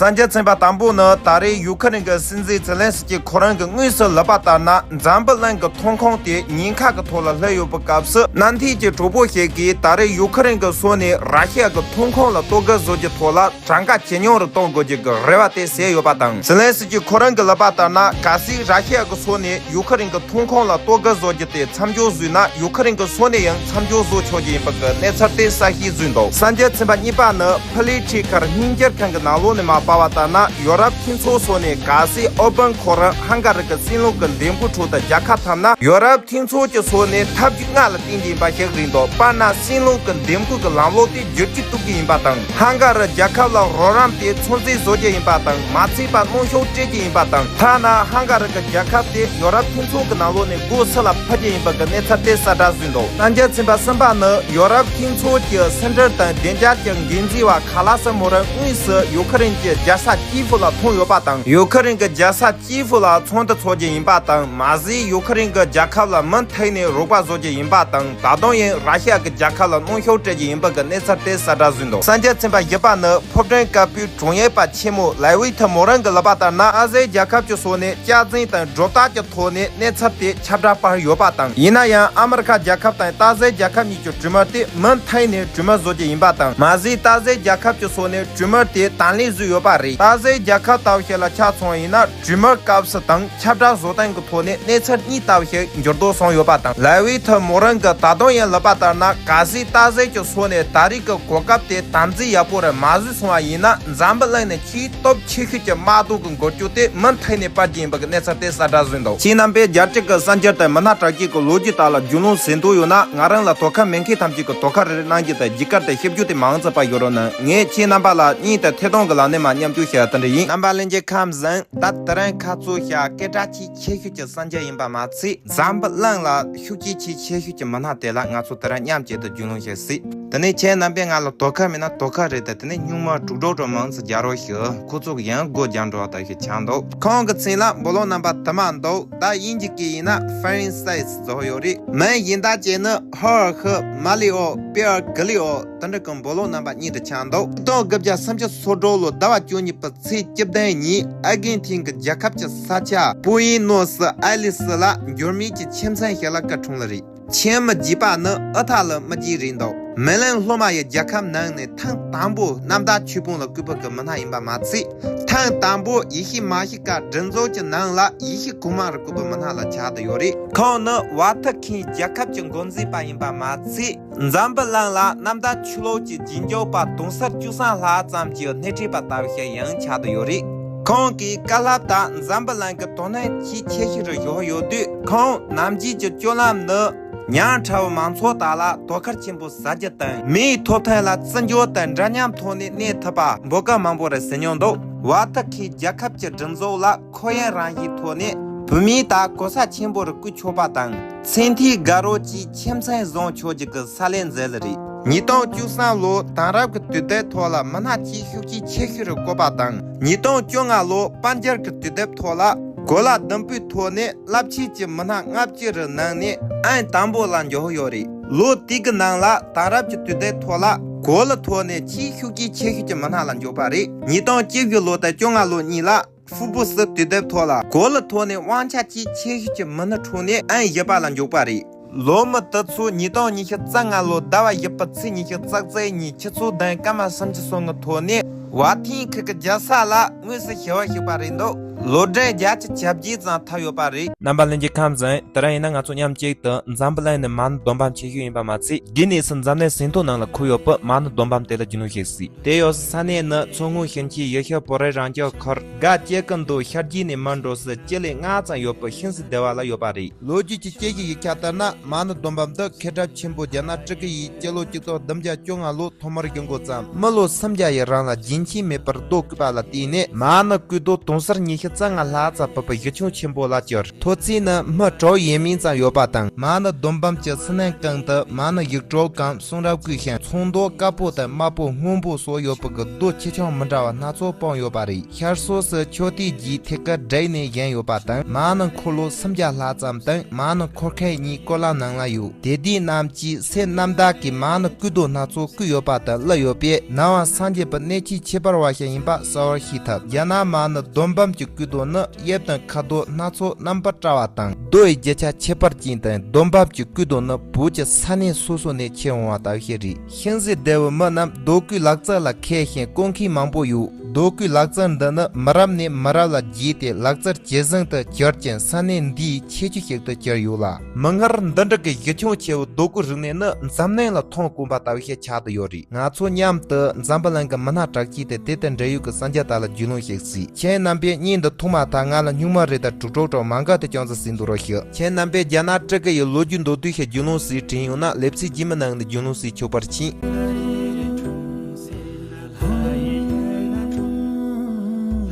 གསར་འགྱུར་ཚན་པ་དང་པོ་ནི་ད་རེས་ཡུ་ཁ་རེན་གྱི་སྲིད་འཛིན་ཛེ་ལན་སི་ཀི་ཁོ་རང་གིས་དངོས་སུ་ལབ་པ་ལྟར་ན་འཛམ་བུ་གླིང་གི་ཐོན་ཁུངས་དེ་ཉེན་ཁ་གི་ཐོག་ལ་སླེབས་ཡོད་པའི་སྐབས་སུ་མནའ་མཐུན་གྱི་གྲོགས་པོ་ཞིག་གིས་ད་རེས་ཡུ་ཁ་རེན་གྱི་སོ་ནས་ར་ཤི་ཡ་གི་ཐོན་ཁུངས་ལ་གཏོར་རྒོལ་བཟོ་རྒྱུ་ཐོག་ལ་གྲངས་ཀ་ཇེ་ཉུང་རུ་གཏོང་དགོས་རྒྱུ་གི་རེ་བ་དེ་བྱས་ཡོད་པ་དང་། ཛེ་ལན་སི་ཀི་ཁོ་རང་གིས་ལབ་པ་ལྟར་ན་གལ་སྲིད་ར་ཤི་ཡ་གི་སོ་ནས་ཡུ་ཁ་རེན་གྱི་ཐོན་ཁུངས་ལ་གཏོར་རྒོལ་བཟོ་རྒྱུ་དེ་མཚམས་འཇོག་བཟོས་ན་ཡུ་ཁ་རེན་གྱི་སོ་ནས་ཡང་མཚམས་འཇོག་བཟོ་ཆོག་རྒྱུ་ཡིན་པ་གི་གནས་ཚུལ་དེ་གསལ་བཤད་བཟོས་འདུག་གསར་འགྱུར་ཚན་པ་གཉིས་པ་ནི་ཕི་ལི་ཁྲི་ཁར་སྙན་སྒྱུར་ཁང་གི་ནང་ལོགས་ནས་མ་པར་བ་ལྟར་ན་ཡོ་རོབ་མཐུན་ཚོགས་སོ་ནས་གལ་སྲིད་ཨོར་བན་ཁོ་རང་ཧང་ག་རི་གི་སྲིད་བློན་གྱི་འདེམས་བསྐོ་ཁྲོད་དུ་རྒྱལ་ཁ་ཐོབ་ན་ཡོ་རོབ་མཐུན་ཚོགས་ཀྱི་སོ་ནས་ཐབས་ཇུས་ལྔ་ལ་བརྟེན་ཏེ་ཡིན་པ་ཞིག་རེད་འདུག་དཔེར་ན་སྲིད་བློན་གྱི་འདེམས་བསྐོ་གི་ལམ་ལུགས་དེ་བསྒྱུར་བཅོས་གཏོང་རྒྱུ་ཡིན་པ་དང་། ཧང་ག་རི་རྒྱལ་ཁབ་ལ་རོགས་རམ་དེ་ཚོད་འཛིན་བཟོ་རྒྱུ་ཡིན་པ་དང་མ་ཚད་པར་གནོན་ཤུགས་སྤྲད་རྒྱུ་ཡིན་པ་དང་། ཐ་ན་ཧང་ག་རི་གི་རྒྱལ་ཁབ་དེ་ཡོ་རོབ་མཐུན་ཚོགས་ཀྱི་ནང་ལོགས་ནས་སྒོ་ཕྱི་ལ་ཕུད་རྒྱུ་ཡིན་པ་གི་གནས་ཚུལ་དེ་གསལ་བསྒྲགས་བཟོས་འདུག་གསར་འགྱུར་ཚན་པ་གསུམ་པ་ནི་ཡོ་རོབ་མཐུན་ཚོགས་ཀྱི་ཕྱི་འབྲེལ་དང་བདེ་འཇགས་ཀྱི་འགན་འཛིན་པ་ཁ་ལ་ས་མོ་རང་དངོས་སུ་ཡུ་ཁ་རེན་གྱི་རྒྱལ་ས་ཀི་ཧྥུ་ལ་ཐོན་ཡོད་པ་དང་། ཡུ་ཁ་རེན་གྱི་རྒྱལ་ས་ཀི་ཧྥུ་ལ་ཚོགས་འདུ་འཚོགས་རྒྱུ་ཡིན་པ་དང་། མ་ཟད་ཡུ་ཁ་རེན་གྱི་རྒྱལ་ཁབ་ལ་མུ་མཐུད་ནས་རོགས་པ་བཟོ་རྒྱུ་ཡིན་པ་དང་། ད་དུང་ཡང་ར་ཤི་ཡ་གི་རྒྱལ་ཁབ་ལ་གནོན་ཤུགས་སྤྲད་རྒྱུ་ཡིན་པ་གི་གནས་ཚུལ་དེ་གསལ་བསྒྲགས་བཟོས་འདུག་གསར་འགྱུར་ཚན་པ་བཞི་པ་ནི་ཕོ་བྲང་དཀར་པོའི་དྲུང་ཡིག་པ་ཆེན་མོ་ལའི་ཝི་ཐི་མོ་རང་གིས་ལབ་པ་ལྟར་ན། ཨ་ཟེར་རྒྱལ་ཁབ་ཀྱི་སོ་ནས་སྐྱག་རྫུན་དང་སྒྲོ་བཏགས་ཀྱི་ཐོག་ནས་གནས་ཚུལ་དེ་ཁྱབ་བསྒྲགས་སྤེལ་ཡོད་པ་དང་། ཡིན་ན་ཡང་ཨ་མི་རི་ཁ་རྒྱལ་ཁབ་དང་ཏཱ་ཟེར་རྒྱལ་ཁབ་གཉིས་ཀྱི་གྲོས་མོལ་དེ་མུ་མཐུད་ནས་གྲོས་མོལ་བཟོ་རྒྱུ་ཡིན་པ་དང་། མ་ཟད་ཏཱ་ཟེར་རྒྱལ་ཁབ་ཀྱི་སོ་ནས་གྲོས་མོལ་དེ་དང་ལེན་བཟོས་ཡོད་པ་རེད། ཏཱ་ཟེར་རྒྱལ་ཁབ་ལྟ་བུ་ཞིག་ལ་ཆ་མཚོན་ཡིན་ན། གྲོས་མོལ་སྐབས་སུ་དང་ཁྱབ་བསྒྲགས་བཟོ་སྟངས་ཀྱི་ཐོག་ནས་གནས་ཚུལ་གཉིས་ལྟ་བུ་ཞིག་འགྱུར་ལྡོག་སོང་ཡོད་པ་དང་། ལའི་ཝི་ཐི་མོ་རང་གིས་ད་དུང་ཡང་ལབ་པ་ལྟར་ན། གལ་སྲིད་ཏཱ་ཟེར་གྱི་སོ་ནས་ད་རེས་ཀྱི་གོ་སྐབས་དེ་དམ་འཛིན་ཡག་པོ་རེ་མ་བཟོས་སོང་བ་ཡིན་ན། འཛམ་བུ་གླིང་ནས་ཆེས་སྟོབས་ཆེ་ཤོས་ཀྱི་དམག་དོན་གྱི་འགུལ་སྐྱོད་དེ་མུ་མཐུད་ནས་སྤེལ་རྒྱུ་ཡིན་པ་གི་གནས་ཚུལ་དེ་གསལ་བསྒྲགས་བཟོས་འདུག་ཁྱེད་རྣམ་པས་རྒྱལ་སྤྱི་གི་གསར་འགྱུར་དང་མི་སྣ་དྲ་རྒྱའི་གི་ལོ་རྒྱུས་དག་ལ་རྒྱུས་ལོན་བྱེད་འདོད་ཡོད་ན། ང་རང་ལ་དོ་ཁུར་མེད་མཁན་ཐམས་ཅད་ཀྱིས་དོ་ཁུར་རེ་རེ་གནང་རྒྱུ་དང་། རྒྱུས་སྐར་དང་ཞིབ་འཇུག་དེ་མང་ཙམ་ཕབ་ཡོད་རོགས་གནང་། ངས་ཁྱེད་རྣམ་པ་ལ་དངོས་དང་ཐད་གཏོང་གི་ལམ་ནས་མ་མཉམ་སྤྱོད་བྱེད་ཡ་དེ་འདྲ་ཡིན། རྣམ་པ་ལྷན་རྒྱས་ཁམས་བཟང་། ད་དེ་རིང་ཁ་རྩང་ཞིག་སྐད་གྲགས་ཆེས་ཆེ་ཤོས་ཀྱི་གསར་འགྱུར་ཡིན་པ་མ་ཚད། འཛམ་བུ་གླིང་ལ་ཤུགས་རྐྱེན་ཆེས་ཆེ་ཤོས་ཀྱི་མི་སྣ་དེ་ལ་ང་ཚོ་དེ་རིང་མཉམ་གཅིག་ཏུ་རྒྱུས་ལོན་བྱེད་སྲིད། དེ་ནས་ཁྱེད་རྣམ་པས་ང་ལ་དོ་ཁུར་མེད་ན་དོ་ཁུར་རེད་དེ། དེ་ནས་སྨྱུག་མ་དྲུག་སྒྲོག་སྒྲོག་མང་ཙམ་རྒྱག་རོགས་ཞུ། ཁོ་ཚོ་གི་ཡང་སྒོ་རྒྱག་འགྲོ་བ་ལྟ་ཞིག་ཆགས་འདུག་ཁོང་གི་མཚན་ལ་སྦོ་ལོག་རྣམ་པ་དུ་མ་འདུག་ད་དབྱིན་ཇི་སྐད་ཡིན་ན་ཕ་རན་སིས་བཟོ་ཡོད་རེད། མིང་གཞན་དག་བྱས་ན་ཧོར་ཧི་མ་ལི་ཨོ་པེར་གི་ལི་ཨོ་དེ་འདྲ་གི་སྦོ་ལོག་རྣམ་པ་གཉིས་དུ་ཆགས་འདུག་ཆིག་སྟོང་དགུ་བརྒྱ་སུམ་ཅུ་སོ་དྲུག་ལོ་ཟླ་བ་བཅུ་གཉིས་པའི་ཚེས་བཅུ་བདུན་ཉིན་ཨར་ཇན་ཐིན་གྱི་རྒྱལ་ཁབ་ཀྱི་ས་ཆ་པུ་ཨེ་ནོ་སི་ཨེ་ལི་སི་ལ་འགྱུར་མེད་ཀྱི་ཁྱིམ་ཚང་ཞིག་ལ་སྐུ་འཁྲུངས་ལ་རེད། ཁྱིམ་མི་རྒྱས་པ་ནི་ཨུ་ཐག་ལ་མི་རྒྱས་རེད་འདུག་མེ་ལན་སློབ་མ་ཡི་རྒྱལ་ཁབ་ནང་ནས་ཐེངས་དང་པོ་གནམ་བདག་ཆོས་སྤོང་ལ་བསྐོས་པ་གི་མི་སྣ་ཡིན་པ་མ་ཚད། ཐེངས་དང་པོ་ཡེ་ཤུ་མ་ཤི་ཀ་སྒྲིག་འཛུགས་ཀྱི་ནང་ལ་ཡེ་ཤུ་གོང་མ་རུ་བསྐོས་པའི་མི་སྣ་ལ་ཆགས་བསྡད་ཡོད་རེད། ཁོང་ནི་ཝ་ཐི་ཁན་རྒྱལ་ཁབ་ཀྱི་འགོ་འཛིན་པ་ཡིན་པ་མ་ཚད། འཛམ་བུ་གླིང་ལ་གནམ་བདག་ཆོས་ལུགས་ཀྱི་རྗེས་འཇུག་པ་དུང་ཕྱུར་བཅུ་གསུམ་ལྷག་ཙམ་གྱི་སྣེ་ཁྲིད་པ་ལྟ་བུ་ཞིག་ཡང་ཆགས་བསྡད་ཡོད་རེད། ཁོང་གིས་བཀའ་སློབ་དང་འཛམ་བུ་གླིང་གི་དོ་སྣང་ཆེས་ཆེ་ཤོས་རུ་བཞག་ཡོད་དུས། ཁོང་ནམ་རྒྱུན་གྱི་སྤྱོད་ལམ་ནི་ ཉམ་ཕྲ་བོ་མང་ཚོགས་དག་ལ་དོ་ཁུར་ཆེན་པོ་ཟ་རྒྱུ་དང་། མིའི་ཐོབ་ཐང་ལ་བརྩི་འཇོག་དང་འདྲ་མཉམ་ཐོག་ནས་གནས་ཐུབ་པ་འབོད་སྐུལ་མང་པོ་རེ་ཟེར་མྱོང་འདུག་ཝ་ཐི་ཁའི་རྒྱལ་ཁབ་ཀྱི་སྒྲིག་འཛུགས་ལ་ཁོར་ཡུག་རང་བཞིན་ཐོག་ནས་བོད་མིའི་དག་གོ་ས་ཆེན་པོ་རུ་བཀོད་ཆོག་པ་དང་། མཚན་ཐོའི་དགའ་རོགས་ཀྱིས་ཁྱིམ་མཚེས་བཟུང་ཆོག་རྒྱུ་གི་ས་ལེ་མཛད་ལེ་རེད། ཉིས་སྟོང་བཅུ་གསུམ་ལོའི་དེང་རབས་ཀྱི་དུས་དེབ་ཐོག་ལ་མི་སྣ་ཆེ་ཤོས་ཀྱི་ཆེ་ཤོས་རུ་བཀོད་པ་དང་། ཉིས་སྟོང་བཅོ་ལྔ་ལོའི་དཔལ་འབྱོར་གྱི་དུས་དེབ་ཐོག་ལ་གོ་ལ་བདུན་པོའི་ཐོག་ནས་རླབས་ཆེན་གྱི་མི་སྣ་ལྔ་བཅུ་རུ་གནང་ནས་ཨང་དང་པོ་ལ་འཇོག་ཡོད་རེད། ལོ་དེ་གི་ནང་ལ་དེང་རབས་ཀྱི་དུས་དེབ་ཐོག་ལ་གོ་ལའི་ཐོག་ནས་ཆེ་ཤོས་ཀྱི་ཆེ་ཤོས་ཀྱི་མི་སྣ་ལ་འཇོག་པ་རེད། ཉིས་སྟོང་བཅུ་བཞི་ལོ་དང་བཅོ་ལྔ་ལོ་གཉིས་ལ། ཧྥུ་བུ་སི་དུས་དེབ་ཐོག་ལ་གོ་ལའི་ཐོག་ནས་དབང་ཆ་ཆེས་ཆེ་ཤོས་ཀྱི་མི་སྣའི་ཁྲོད་ནས་ཨང་བཞི་པ་ལ་འཇོག་པ་རེད། ལོ་མི་དེ་ཚོ་ཉིས་སྟོང་ཉི་ཤུ་རྩ་ལྔ་ལོའི་ཟླ་བ་བཞི་པའི་ཚེས་ཉི་ཤུ་རྩ་གཅིག་ཉིན་ཆུ་ཚོད་བདུན་སྐར་མ་སུམ་ཅུ་སོ་ལྔའི་ཐོག་ནས་ཝ་ཐིང་ཁི་གི་རྒྱལ་ས་ལ་དངོས་སུ་ཞི་བ་ཞུགས་པ་རེད་འདུག་ལོ་གྲངས་བརྒྱད་ཅུ་གྱ་བརྒྱད་ཙམ་ཐར་ཡོད་པ་རེད། རྣམ་པ་ལྷན་རྒྱས་ཁམས་བཟང་། དེ་རིང་ཡིན་ན་ང་ཚོ་མཉམ་གཅིག་ཏུ་འཛམ་བུ་གླིང་ནས་མ་ཎི་འདོན་པ་ཆེ་ཤོས་ཡིན་པ་མ་ཚད། གྷི་ནི་སི་འཛམ་གླིང་ཟིན་ཐོ་ནང་ལ་འཁོད་ཡོད་པའི་མ་ཎི་འདོན་པ་དེ་ལ་རྒྱུས་ལོན་བྱེད་སྲིད། དེ་ཡོད་སའི་ས་གནས་ནི་མཚོ་སྔོན་ཞིང་ཆེན་ཡུལ་ཤུལ་བོད་རིགས་རང་སྐྱོང་ཁུལ་དགའ་སྐྱིད་ཀྱི་མདོ་ཤར་རྒྱུད་ནས་མར་འགྲོ་སའི་སྤྱི་ལེ་ལྔ་ཙམ་ཡོད་པའི་ཤིང་ཟི་སྡེ་བ་ལ་ཡོད་པ་རེད། ལོ་རྒྱུས་ཀྱི་དཔྱད་གཞིའི་ཡིག་ཆ་ལྟར་ན། མ་ཎི་འདོན་པ་འདི་མཁས་གྲུབ་ཆེན་པོ་རྒྱ་ནག་སྤྲུལ་སྐུ་ཡིས་སྤྱི་ལོ་གཅིག་སྟོང་བདུན་བརྒྱ་བཅོ་ལྔ་ལོའི་ཐོག་མར་བཞེངས་འགོ་བརྩམས། མི་ལོ་སུམ་བརྒྱ་ཡི་རིང་ལ་རྒྱུན་ཆད་མེད་པར་རྡོ་བརྐོས་པ་ལ་བརྟེན་ནས། མ་ཎི་བརྐོས་རྡོ་དུང་ཕྱུར་ཉི་ཤུ་རྩ་ལྔ་ལྷག་ཙམ་བབས་པའི་གཞི་ཁྱོན་ཆེན་པོ་ལ་གྱུར། མཐོ་ཚད་ནི་མི་དྲུག་ཡས་མས་ཙམ་ཡོད་པ་དང་། མ་ཎི་འདོན་པའམ་གྱི་སི་ནན་གང་དུ་མ་ཎི་ཡིག་དྲུག་གམ་གསུང་རབ་བརྐོས་ཤིང་། ཚོན་མདོག་དཀར་པོ་དང་དམར་པོ་སྔོན་པོ་སོགས་ཡོད་པའི་གི་རྡོ་ཆེ་ཆུང་མི་འདྲ་བ་སྣ་ཚོགས་སྤུངས་ཡོད་པ་རེད། ཤར་ཕྱོགས་སུ་མཆོད་རྟེན་བརྒྱད་ཐད་ཀར་བསྒྲིགས་ནས་བཞེངས་ཡོད་པ་དང་། མ་ཎི་འཁོར་ལོ་སུམ་བརྒྱ་ལྷག་ཙམ་དང་། མ་ཎི་འཁོར་མཁན་གཉིས་སྐོར་ལམ་ནང་ལ་ཡོད། དད་ལྡན་རྣམས་ཀྱིས་སེམས་རྣམ་དག་གིས་མ་ཎི་བརྐོས་རྡོ་སྣ་ཚོགས་བརྐོས་ཡོད་པ་དང་གླུ་ཡོད་པས། ནང་པ་སངས་རྒྱས་པའི་གནས་ཆེན་ཁྱད་པར་བ་ཞིག་ཡིན་པ་གསལ་བོར་ཤེས་ཐུབ། རྒྱ་ནག་མ་ཎི་འདོན་པའམ་གྱི་བརྐོས་རྡོ་ནི་དབྱིབས་དང་ཁ་དོག་སྣ་ཚོགས་རྣམ་པར་བཀྲ་བ་དང་། རྡོ་ཡི་རྒྱུ་ཆ་ཁྱད་པར་ཅན་དང་། འདོན་པའམ་གྱི་བརྐོས་རྡོ་ནི་བོད་ཀྱི་ས་གནས་སོ་སོ་ནས་ཁྱེར་འོང་བ་ལྟ་བུ་ཞིག་རེད། ཤིང་ཟི་སྡེ་བའི་མི་རྣམས་རྡོ་བརྐོས་ལག་རྩལ་ལ་མཁས་ཤིང་བརྐོ་མཁན་མང་པོ་ཡོད། རྡོ་བརྐོས་ལག་རྩལ་འདི་ནི་མི་རབས་ནས་མི་རབས་ལ་རྒྱས་ཏེ་ལག་རྩལ་ཇེ་བཟང་དུ་གྱུར་ཅིང་། ས་གནས་འདིའི་ཁྱད་ཆོས་ཤིག་ཏུ་གྱུར་ཡོད་ལ། མིག་སྔར་འདི་འདྲ་གི་གཞི་ཁྱོན་ཆེ་བའི་རྡོ་བརྐོས་རིག་གནས་ནི་འཛམ་གླིང་ལ་མཐོང་དཀོན་པ་ལྟ་བུ་ཞིག་ཆགས་བསྡད་ཡོད་རེད། ང་ཚོ་མཉམ་དུ་འཛམ་བུ་གླིང་གི་མི་སྣ་གྲགས་ཅན་དེ་དེ་དང་འབྲེལ་ཡོད་ཀྱི་གསར་འགྱུར་དག་ལ་རྒྱུས་ལོན་བྱེད་སྲིད། ཁྱེད་རྣམ་པས་བརྙན་འདི་ཐོག་མ་ཐག་ང་ལ་སྨྱུག་མ་རེ་དང་དྲུག་དྲུག་དྲུག་མ་འགའ་དེ་ཅུང་ཙམ་ཟིན་འདུག་རོགས་ཞུ། ཁྱེད་རྣམ་པས་རྒྱ་ནག་སྤྲུལ་སྐུ་ཡི་ལོ་རྒྱུས་མདོར་བསྡུས་ཤིག་རྒྱུས་ལོན་སྲིད་དྲན་ཡོད་ན། ལེབ་ཚིགས་རྗེས་མའི་ནང་ནས་རྒྱུས་ལོན་སྲིད་ཆོག་པར་མཁྱེན།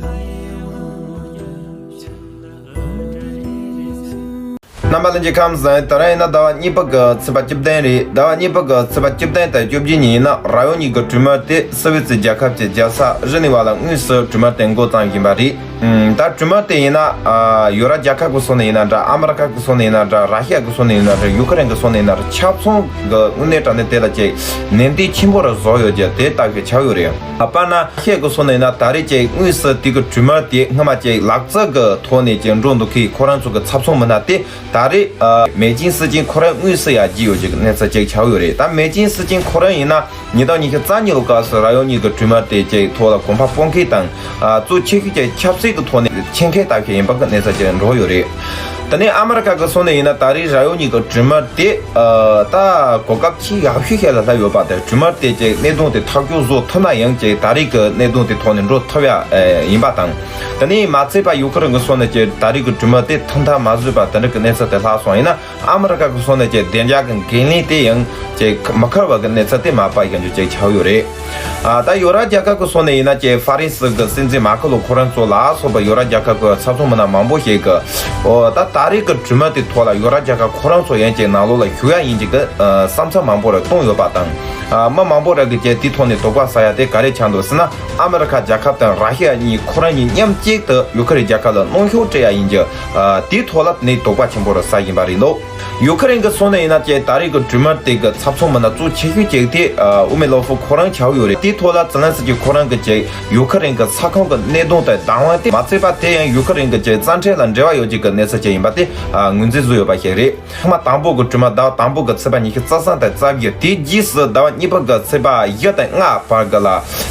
རྣམ་པ་ལྷན་རྒྱས་ཁམས་བཟང་། ད་རང་ཡིན་ན་ཟླ་བ་གཉིས་པ་གི་ཚེས་པ་བཅུ་བདུན་རེད། ཟླ་བ་གཉིས་པ་གི་ཚེས་པ་བཅུ་བདུན་དང་བཅོ་བརྒྱད་ཉིན་ཡིན་ན་ར་ཡོ་ཉི་གི་གྲོས་མོལ་དེ་སི་ཝི་ཙི་རྒྱལ་ཁབ་ཀྱི་རྒྱལ་ས་ཞི་ནི་ཝ་ལ་དངོས་སུ་གྲོས་མོལ་དེ་འགོ་བརྩམས་བཞིན་པ་རེད། ཨུམ། ད་གྲོས་མོལ་དེ་ཡིན་ན་ཨ་ཡོ་རོབ་རྒྱལ་ཁབ་ཀྱི་སོ་ནས་ཡིན་ན་འདྲ། ཨ་མི་རི་ཀ་གི་སོ་ནས་ཡིན་ན་འདྲ། ར་ཤི་ཡ་གི་སོ་ནས་ཡིན་ན་འདྲ། ཡུ་ཁུ་རེན་གི་སོ་ནས་ཡིན་ན་འདྲ། ཆ་ཚང་གི་དངོས་གནས་དྲང་གནས་དེ་ལ་ཅིག་ནན་ཏན་ཆེན་པོ་རུ་བཟོ་ཡོད་ཀྱི་དེ་ལྟ་བུ་ཆགས་ཡོད་རེད། ཨ་དཔེར་ན་ཤེད་ཀྱི་སོ་ནས་ན་ད་རེས་ཀྱི་དངོས་སུ་དེ་གི་གྲོས་མོལ་དེ་སྔོན་མ་ཀྱི་ལག་རྩལ་གྱི་ཐོག་ནས་ཀྱི་འགྲོ་འདུག་མཁན་ཁོ་རང་ཚོ་གི་ཚབ་མཚོན་མི་སྣ་དེ་ད་རེས་ཨ་མེ་ཅིན་སི་ཅིན་ཁོ་རང་དངོས་སུ་ཡར་རྒྱས་ཡོད་ཀྱི་གནས་ཚུལ་ཅིག་ཆགས་ཡོད་རེད། ད་མེ་ཅིན་སི་ཅིན་ཁོ་རང་ཡིན་ན་ཉིས་སྟོང་ཉི་ཤུ་རྩ་གཉིས་ལོ་སྐབས་སུ་ར་ཡོ་ཉི་གི་གྲོས་མོལ་དེ་ཀྱི་ཐོག་ལ་གོམ་པ་སྤོ་མཁན་དང་། ཨ་གཙོ་ཆེ་ཤོས་ཀྱི་ཆབ་སྲིད་ཀྱི་ཐོག་ནས་ཆེད་མཁས་ལྟ་བུ་ཡིན་པ་གི་གནས་ཚུལ་ཅིག་འགྲོ་ཡོད་རེད། ད་ནི་ཨ་མི་རི་ཀ་གི་སོ་ནས་ཡིན་ན་ད་རེས་ར་ཡོ་ཉི་གི་གྲོས་མོལ་དེ་ཨ་ད་གོ་སྐབས་ཆེས་ཡག་ཤོས་ཤིག་ལ་སླེབས་ཡོད་པ་དང་། གྲོས་མོལ་དེ་ཀྱི་གནད་དོན་དེ་ཐག་གཅོད་བཟོ་ཐུབ་ན་ཡང་ཀྱི་ད་རེས་ཀྱི་གནད་དོན་དེ་ཐོག་ནས་འགྲོ་ཐུབ་ཡ་ཨ་ཡིན་པ་དང་། ད་ནི་མ་ཚད་པ་ཡུ་ཁུ་རེན་གྱི་སོ་ནས་ཀྱི་ད་རེས་ཀྱི་གྲོས་མོལ་དེ་ཐག་མཐའ་མ་བཟོས་པ་དེ་འདྲ་གི་གནས་ཚུལ་དེ་ལྷག་སོང་ཡིན་ན། ཨ་མི་རི་ཀ་གི་སོ་ནས་ཀྱི་བདེ་འཇགས་ཀྱི་འགན་ལེན་དེ་ཡང་ཀྱི་མ་འཁུར་བ་གི་གནས་ཚུལ་དེ་མ་པ་ཡང་ཀྱི་ཅིག་ཆགས་ཡོད་རེད། ཨ་ད་ཡོ་རོབ་རྒྱལ་ཁབ་ཀྱི་སོ་ནས་ཡིན་ན་ཀྱི་ཧྥ་རན་སི་གི་སྲིད་འཛིན་མ་ཁི་ལོ་ཁོ་རང་ཚོ་ལ་སོགས་པ་ཡོ་རོབ་རྒྱལ་ཁབ་ཀྱི་ཚབ་མཚོན་མི་སྣ་མང་པོ་ཞིག་གི་ཨོ་ད་ད་རེས་ཀྱི་གྲོས་མོལ་དེ་ཐོག་ལ་ཡོ་རོབ་རྒྱལ་ཁབ་ཁོ་རང་ཚོ་ཡང་ཀྱི་ནང་ལོགས་ལ་ཞུགས་ཡ་ཡིན་ཀྱི་གི་ཨ་བསམ་ཚུལ་མང་པོ་རེ་བཏོན་ཡོད་པ་དང་། ཨ་མི་མང་པོ་རེ་གི་ཀྱི་དེའི་ཐོག་ནས་དོགས་པ་ཟ་ཡ་དེ་ག་རེ་ཆགས་འདུག་ཟེར་ན། ཨ་མི་རི་ཁ་རྒྱལ་ཁབ་དང་ར་ཤི་ཡ་གཉིས་ཁོ་རང་གཉིས་མཉམ་གཅིག་ཏུ་ཡུ་ཁུ་རེན་རྒྱལ་ཁབ་ལ་གནོན་ཤུགས་སྤྲད་ཡ་ཡིན་གྱི། ཨ་དེའི་ཐོག་ལ་ནི་དོགས་པ་ཆེན་པོ་རེ་ཟ་བཞིན་པ་རེད་འདུག་ཡུ་ཁུ་རེན་གྱི་སོ་ནས་ཡིན་ན་ཀྱི་ད་རེས་ཀྱི་གྲོས་མོལ་དེ་གི་ཚབ་མཚོན་མི་སྣ་གཙོ་ཆེ་ཤོས་ཅིག་དེ་ཨ་ཨུ་མེ་ལོ་ཧྥུ་ཁོ་རང་ཆགས་ཡོད་རེད། དེའི་ཐོག་ལ་ཛེ་ལན་སི་ཀི་ཁོ་རང་གི་ཀྱི་ཡུ་ཁུ་རེན་གྱི་ས་ཁོངས་ཀྱི་གནད་དོན་དང་བདག་དབང་དེ་མ་ཚད་པ་དེ་ཡང་ཡུ་ཁུ་རེན་གྱི་ཀྱི་རྩ་ཁྲིམས་ལ་འབྲེལ་བ་ཡོད་ཅིག་གི་གནས་ཚུལ་ཅིག་ཡིན་པ་དེ་ཨ་ངོས་འཛིན་བཟོས་ཡོད་པ་ཞིག་རེད། ཐེངས་མ་དང་པོ་གི་གྲོས་མོལ་ཟླ་བ་དང་པོ་གི་ཚེས་པ་ཉི་ཤུ་རྩ་གསུམ་དང་རྩ་བཞི། དེའི་རྗེས་སུ་ཟླ་བ་གཉིས་པ་གི་ཚེས་པ་བཞི་དང་ལྔ་བར་གི་ལ་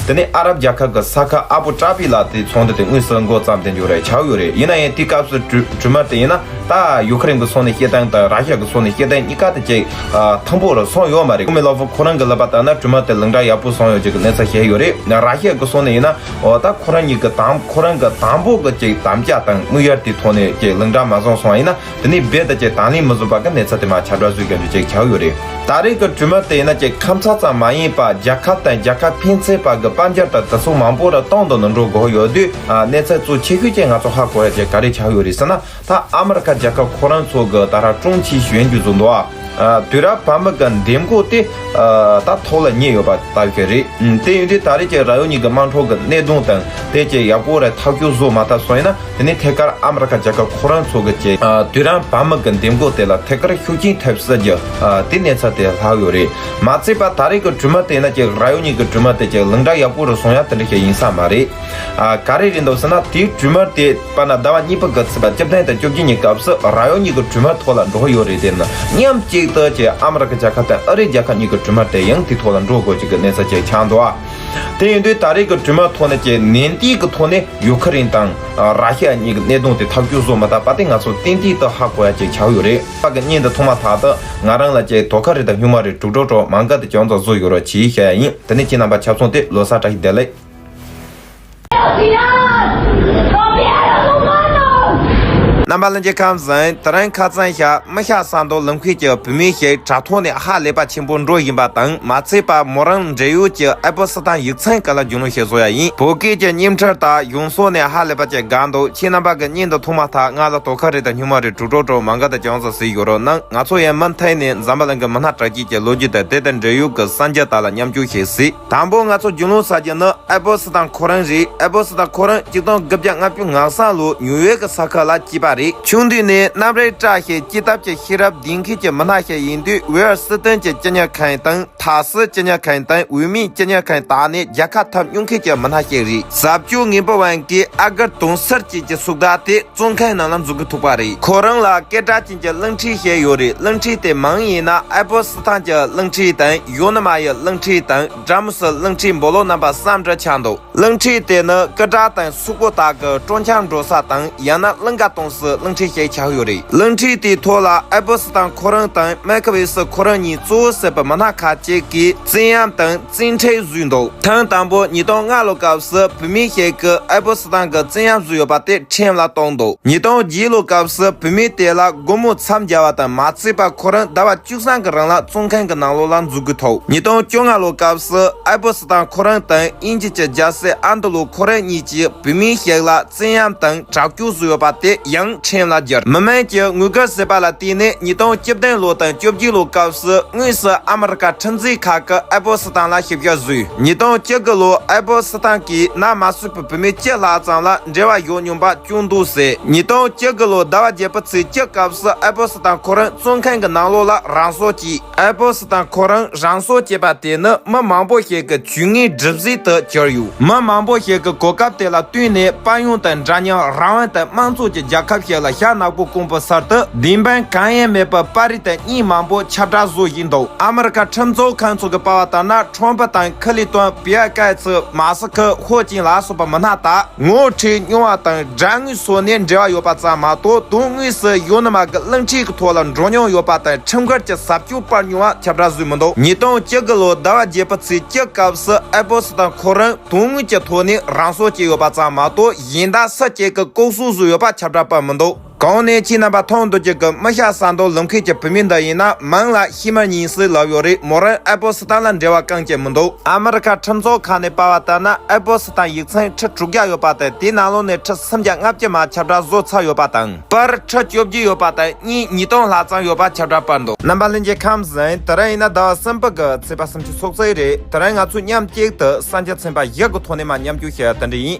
དེ་ནས་ཨ་རབ་རྒྱལ་ཁབ་གི་ས་ཁུལ་ཨ་བུ་ཏྲ་བི་ལ་དེ་ཚོགས་འདུ་དེ་དངོས་སུ་འགོ་བརྩམས་དེ་འཇོག་རེ་ཆགས་ཡོད་རེད། ཡིན་ན་ཡང་དེའི་སྐབས་སུ་གྲོས་གྲོས་མོལ་དེ་ཡིན་ན་ ད་ཡུ་ཁ་རེན་གྱི་སོང་ནས་སྐྱེ་སྟངས་དང་ར་ཤི་ཡ་གི་སོང་ནས་སྐྱེ་སྟངས་གཉིས་ཀ་དེ་ཅིག་ཨ་མཐུན་པོ་རུ་སོང་ཡོད་མ་རེད། ཀུ་མི་ལོ་ཕུ་ཁོ་རང་གི་ལབ་པ་ལྟར་ན་གྲོས་མོལ་དེ་ལིང་ཏྲ་ཡག་པོ་སོང་ཡོད་ཅིག་གི་གནས་ཚུལ་བཤད་ཡོད་རེད། ར་ཤི་ཡ་གི་སོང་ནས་ཡིན་ན་འོ་ད་ཁོ་རང་གཉིས་ཀྱི་དང་ཁོ་རང་གི་དང་པོ་གི་ཅིག་དམ་བཅའ་དང་དམིགས་ཡུལ་དེ་ཐོག་ནས་ཅིག་ལིང་ཏྲ་མ་སོང་སོང་ཡིན་ན། དེ་ནས་རྦད་དེ་ཅིག་དང་ལེན་མི་བཟོ་བ་གི་གནས་ཚུལ་དེ་མར་ཁྱབ་བསྒྲགས་བཟོས་ཀྱི་འདུག་ཅེས་བྱས་ཡོད་རེད། ད་རེས་ཀྱི་གྲོས་མོལ་དེ་ཡིན་ན་ཅིག་ཁ་མཚར་ཙམ་མ་ཡིན་པ་རྒྱལ་ཁབ་དང་རྒྱལ་ཁབ་ཕན་ཚུན་བར་གྱི་དཔལ་འབྱོར་དང་དེ་ཚོ་མང་པོ་ར་སྟོང་དུ་ནི་འགྲོ་དགོས་ཡོད་དུས། ཨ་གནས་ཚུལ་གཙོ་ཆེ་ཤོས་ཅིག་ང་ཚོ་ཧ་གོ་ཡ་ཅིག་ག་རེ་ཆགས་ཡོད་རེད་ཟེར་ན། ད་ཨ་མི་རི་ཀ་རྒྱལ་ཁབ་ཁོ་རང་ཚོ་གི་ད་ར་ཀྲུང་ཕྱིའི་གཞོན་སྐྱེས་ཚོ་འདུག་ཨ། ཨ་དུས་རབས་བར་མི་གི་འདེམས་བསྐོ་དེ་ཨ་ད་ཐོག་ལ་ཉེ་ཡོད་པ་ལྟ་བུ་རེད། ཨ་དེ་ཡིན་དུས་ད་རེས་ཀྱི་ར་ཡོ་ཉིས་ཀྱི་དམག་འཁྲུག་གི་གནད་དོན་དང་དེ་ཅིག་ཡག་པོ་ར་ཐག་གཅོད་བཟོ་མ་ཐུབ་སོང་ཡིན་ན། དེ་ནས་ཐད་ཀར་ཨ་མི་རི་ཀ་རྒྱལ་ཁབ་ཁོ་རང་ཚོ་གི་ཅིག་ཨ་དུས་རབས་བར་མི་གི་འདེམས་བསྐོ་དེ་ལ་ཐད་ཀར་ཤུགས་རྐྱེན་ཐེབས་སྲིད་ཀྱི་ཨ་དེ་གནས་ཚུལ་དེ་ལྷག་ཡོད་རེད། མ་ཚད་པ་ད་རེས་ཀྱི་གྲོས་མོལ་དེ་ཡིན་ན་ཅིག་ར་ཡོ་ཉིས་ཀྱི་གྲོས་མོལ་དེ་ཅིག་ལིང་ཏྲ་ཡག་པོ་རུ་སོང་ཡ་དེ་འདྲ་ཞིག་ཡིན་ས་མ་རེད། ཨ་ག་རེ་རེད་འདུག་ཟེར་ན། དེའི་གྲོས་མོལ་དེ་དཔེར་ན་ཟླ་བ་གཉིས་པའི་གི་ཚེས་པ་བཅུ་བདུན་དང་བཅུ་བཞི་གཉིས་སྐབས་སུ་ར་ཡོ་ཉིས་ཀྱི་གྲོས་མོལ་ཐོག་ལ་འགྲོ་གི་ཡོད་རེད། དེ་ནི་མཉམ་གཅིག་ཏུ་ཅིག་ཨ་མི་རི་ཀ་རྒྱལ་ཁབ་དང་ཨ་རིའི་རྒྱལ་ཁབ་གཉིས་ཀྱི་གྲོས་མོལ་དེ་ཡང་དེའི་ཐོག་ལ་འགྲོ་དགོས་ཅིག་གི་གནས་ཚུལ་ཅིག་ཆགས་འདུག་ཨ། དེ་ཡིན་དུས་ད་རེས་ཀྱི་གྲོས་མོལ་ཐོག་ནས་ཀྱི་ནན་ཏན་གྱི་ཐོག་ནས་ཡུ་ཁ་རེན་དང་ཨ་ར་ཤི་ཡ་གཉིས་ཀྱི་གནད་དོན་དེ་ཐག་གཅོད་བཟོ་མ་ཐུབ་པ་དེ་ང་ཚོ་ཏན་ཏན་དུ་ཧ་གོ་ཡ་ཅིག་ཆགས་ཡོད་རེད། ཕ་གི་བརྙན་འདི་ཐོག་མ་ཐག་ཏུ་ང་རང་ལ་ཅིག་དོ་ཁུར་རེ་དང་སྨྱུག་མ་རེ་དྲུག་སྒྲོག་སྒྲོག་མང་ག་དུ་ཅུང་ཙམ་བཟོ་ཡོད་རོགས་གྱིས་བཤད་ཡ་ཡིན། དེ་ནས་ཁྱེད་རྣམ་པ་ཆ་ཚང་དེ་ལོ་གསར་བཀྲ་ཤིས་བདེ་ལེགས། རྣམ་པ་ལྷན་རྒྱས་ཁམས་བཟང་། དེ་རིང་ཁ་སང་ཞག་མི་ཤ་ས་མདོ་ལམ་ཁའི་གི་བུད་མེད་ཞིག་དྲ་ཐོག་ནས་ཧ་ལས་པ་ཆེན་པོ་འགྲོ་བཞིན་པ་དང་། མ་ཚད་པ་མོ་རང་འབྲེལ་ཡོད་ཀྱི་ཨེ་པོ་སི་ཐན་ཡིག་ཚང་སྒང་ལ་རྒྱུས་ལོན་ཞིག་བཟོ་ཡ་ཡིན། བོད་སྐད་ཀྱི་བརྙན་འཕྲིན་དང་གཞུང་ཕྱོགས་ནས་ཧ་ལས་པ་ཅིག་དགའ་འདུག་ཁྱེད་རྣམ་པ་གི་བརྙན་འདི་ཐོག་མ་ཐག་ང་ལ་དོ་ཁུར་རེ་དང་སྨྱུག་མ་རེ་དྲུག་སྒྲོག་སྒྲོག་མང་ག་དུ་ཅུང་ཙམ་གཟིགས་ཡོད་རོགས་གནང་། ང་ཚོ་ཡང་མུ་མཐུད་ནས་འཛམ་བུ་གླིང་གི་མི་སྣ་དྲ་རྒྱའི་གི་ལོ་རྒྱུས་དང་དེ་དང་འབྲེལ་ཡོད་ཀྱི་གསར་འགྱུར་དག་ལ་མཉམ་ཞུགས་ཞིག་གཟིགས། དང་པོ་ང་ཚོ་རྒྱུས་ལོན་བྱ་རྒྱུ་ནི་ཨེ་པོ་སི་ཐན་ཁོ་རང་རེད། ཨེ་པོ་སི་ཐན་ཁོ་རང་གཅིག་སྟོང་དགུ་བརྒྱ་ལྔ་བཅུ་ང་གསུམ་ལོ་ནིའུ་ཡོག་གི་ས་ཁུལ་ལ་སྐྱེས་པ་རེད། ཆུང་དུས་ནས་རྣམ་རིག་བཀྲ་ཞིང་སྐྱེས་སྟོབས་ཀྱི་ཤེས་རབ་ལྡན་མཁན་གྱི་མི་སྣ་ཞིག་ཡིན་དུས། ཝེ་ཨར་སི་ཏན་གྱི་སྤྱི་གཉེར་ཁང་དང་། ཐ་སི་སྤྱི་གཉེར་ཁང་དང་། འོས་མིའི་སྤྱི་གཉེར་ཁང་དག་ནས་རྒྱལ་ཁ་ཐོབ་མྱོང་མཁན་གྱི་མི་སྣ་ཞིག་རེད། ཟབ་ཆོས་ངན་པ་བན་གྱི་ཨ་གར་དུང་སེར་བཅས་ཀྱི་གཟུགས་དག་དེ་བཙོན་ཁང་ནང་ལ་འཛུལ་དགོས་ཐུག་པ་རེད། ཁོ་རང་ལ་སྐད་གྲགས་ཅན་གྱི་གླིང་ཕྲན་ཞིག་ཡོད་རེད། གླིང་ཕྲན་དེ་མིང་ཡིན་ན་ཨེ་པོ་སི་ཐན་གྱི་གླིང་ཕྲན་དང་། གཞོན་ནུ་མ་ཡི་གླིང་ཕྲན་དང་། ཌ་རམ་སི་གླིང་ཕྲན་འབོ་ལོ་རྣམ་པ་གསུམ་འདྲ་ཆགས་འདུག་གླིང་ཕྲན་དེ་ནི་སྐུ་དྲག་དང་སུག་པོ་དག་གི་སྤྲོ་འཆམ་འགྲོ་ས་དང་། ཡང་ན་གླིང་ག་གཏོང་སའི་གླིང་ཕྲན་ཞིག་ཆགས་ཡོད་རེད། གླིང་ཕྲན་དེའི་ཐོག་ལ་ཨེ་པོ་སི་ཐན་ཁོ་རང་དང་མེ་ཁ་ཝེ་སི་ཁོ་རང་གཉིས་གཙོ་བོ་བྱས་པའི་མི་སྣ་ཁག་ཅིག་གིས་བཙན་གཡེམ་དང་བཙན་ཁྲིད་བཟོས་འདུག་ཐེངས་དང་པོ་ཉིས་སྟོང་ལྔ་ལོ་སྐབས་སུ་བུད་མེད་ཞིག་གིས་ཨེ་པོ་སི་ཐན་གྱིས་བཙན་གཡེམ་བཟོས་ཡོད་པ་དེ་ཁྲིམས་ལ་བཏང་འདུག་ཉིས་སྟོང་བརྒྱད་ལོ་སྐབས་སུ་བུད་མེད་དེ་ལ་སྒོར་མོ་མཚམས་སྦྱར་བ་དང་། མ་ཚད་པར་ཁོ་རང་ཟླ་བ་བཅུ་གསུམ་གྱི་རིང་ལ་བཙོན་ཁང་གི་ནང་ལོགས་ལ་འཛུལ་དགོས་ཐུག་ཉིས་སྟོང་བཅོ་ལྔ་ལོ་སྐབས་སུ་ཨེ་པོ་སི་ཐན་ཁོ་རང་དང་དབྱིན་ཇི་གི་རྒྱལ་སྲས་ཨན་ཏི་ལོ་ཁོ་རང་གཉིས་ཀྱིས་བུད་མེད་ཞིག་ལ་བཙན་གཡེམ་དང་དྲག་སྐྱོང་བཟོས་ཡོད་པ་དེ་ཡང་ཁྲིམས་ལ་བསྒྱུར། མི་མང་གིས་ངོ་རྒོལ་བྱས་པ་ལ་བརྟེན་ནས་ཉིས་སྟོང་བཅུ་བདུན་ལོ་དང་བཅོ་བརྒྱད་ལོ་སྐབས་སུ་དངོས་སུ་ཨ་མི་རི་ཀ་ཁྲིམས་འཛིན་ཁག་གིས་ཨེ་པོ་སི་ཐན་ལ་ཞིབ་བཤེར་བཟོས། ཉིས་སྟོང་བཅུ་དགུ་ལོ་ཨེ་པོ་སི་ཐན་གྱིས་ནང་མ་སོན་པའི་བུད་མེད་བཅུ་ལྷག་ཙམ་ལ་འབྲེལ་བ་ཡོད་མྱོང་པ་སྐྱོན་འདུག་ཟེར། ཉིས་སྟོང་བཅུ་དགུ་ལོ་ཟླ་བ་བརྒྱད་པའི་ཚེས་བཅུ་སྐབས་སུ་ཨེ་པོ་སི་ཐན་ཁོ་རང་བཙོན་ཁང་གི་ནང་ལོགས་ལ་རང་སྲོག་བཅད། ཨེ་པོ་སི་ཐན་ཁོ་རང་རང་སྲོག་བཅད་པ་དེ་ནི་མི་མང་པོ་ཞིག་གི་ཇུས་ངན་སྒྲུབ་བྱེད་དུ་གྱུར་ཡོད། མི་མང་པོ་ཞིག་གིས་གོ་སྐབས་དེ་ལ་བསྟུན་ནས་དཔལ་ཡོན་དང་འདྲ་མཉམ་རང་དབང་དང་དམངས་གཙོ་གྱི་རྒྱལ་ཁབ་ཞིག་ལ་ཞྭ་ནག་པོ་བསྐོན་པའི་ཚུལ་དུ་བདེན་དཔང་གང་ཡང་མེད་པའི་པར་རིས་དང་བརྙན་མང་པོ་ཁྱབ་བསྒྲགས་བཟོ་བཞིན་འདུག་ཨ་མི་རི་ཀ་ཁྲིམས་བཟོ་ཁང་ཚོ་གིས་ཕབ་པ་ལྟར་ན། ཁྲོམ་ཕུ་དང་ཁི་ལི་ཏོན། བི་ཡ་ཀའི་ཚི། མཱ་སི་ཁི། ཧོ་ཅིན་ལ་སོགས་པའི་མི་སྣ་དག་ངོ་འཕྲད་མྱོང་བ་དང་། དྲ་ངོས་སོགས་ནས་འབྲེལ་བ་ཡོད་པ་ཙམ་མ་གཏོགས། དོན་དངོས་སུ་གཞོན་ནུ་མ་གི་གླིང་ཕྲན་གྱི་ཐོག་ལ་འགྲོ་མྱོང་ཡོད་པ་དང་། ཁྲིམས་འགལ་གྱི་ཟབ་སྤྱོད་སྤེལ་མྱོང་བ་ཁྱབ་བསྒྲགས་བཟོས་མི་འདུག་ཉིས་སྟོང་བཅུ་དགུ་ལོ་ཟླ་བ་བརྒྱད་པའི་ཚེས་བཅུ་སྐབས་སུ་ཨེ་པོ་སི་ཐན་ཁོ་རང་དོན་དངོས་ཀྱི་ཐོག་ནས་རང་སྲོག་བཅད་ཡོད་པ་ཙམ་མ་གཏོགས། གཞན་དག་སུ་གཅིག་གིས་ལྐོག་གསོད་བཟོས་ཡོད་པ་ཁྱབ་བསྒྲགས་སྤེལ་མི་འདུག་གོང་ནས་ཁྱེད་རྣམ་པ་མཐོང་འདོད་ཀྱི་གི་མི་ཤ་ས་མདོ་ལུང་ཁུལ་གྱི་བུད་མེད་འདི་ཡིན་ན། མིང་ལ་ཤི་མར་ཉིན་སི་ལབ་ཡོད་རེད། མོ་རང་ཨེ་པོ་སི་ཐན་ལ་འབྲེལ་བ་རྐང་གཅིག་མི་འདུག་ཨ་མི་རི་ཀ་ཁྲིམས་བཟོ་ཁང་ནས་ཕབ་པ་ལྟར་ན། ཨེ་པོ་སི་ཐན་ཡིག་ཚང་ཁྲི་དྲུག་བརྒྱ་ཡོད་པ་དང་། དེའི་ནང་ལོགས་ནས་ཁྲི་སུམ་བརྒྱ་ལྔ་བཅུ་མ་ཁྱབ་བསྒྲགས་བཟོ་ཚར་ཡོད་པ་དང་། པར་ཁྲི་བཅོ་བརྒྱད་ཡོད་པ་དང་། བརྙན་ཉིས་སྟོང་ལྷག་ཙམ་ཡོད་པ་ཁྱབ་བསྒྲགས་སྤེལ་འདུག་རྣམ་པ་ལྷན་རྒྱས་ཁམས་བཟང་། དེ་རིང་ཡིན་ན་ཟླ་བ་གསུམ་པ་གི་ཚེས་པ་སུམ་ཅུ་སོ་གཅིག་རེད། དེ་རིང་ང་ཚོས་མཉམ་གཅིག་ཏུ་གསར་འགྱུར་ཚན་པ་བཞི་གི་ཐོག་ནས་མར་མཉམ་སྤྱོད་བྱེད་ཡ་དེ་འདྲ་ཡིན།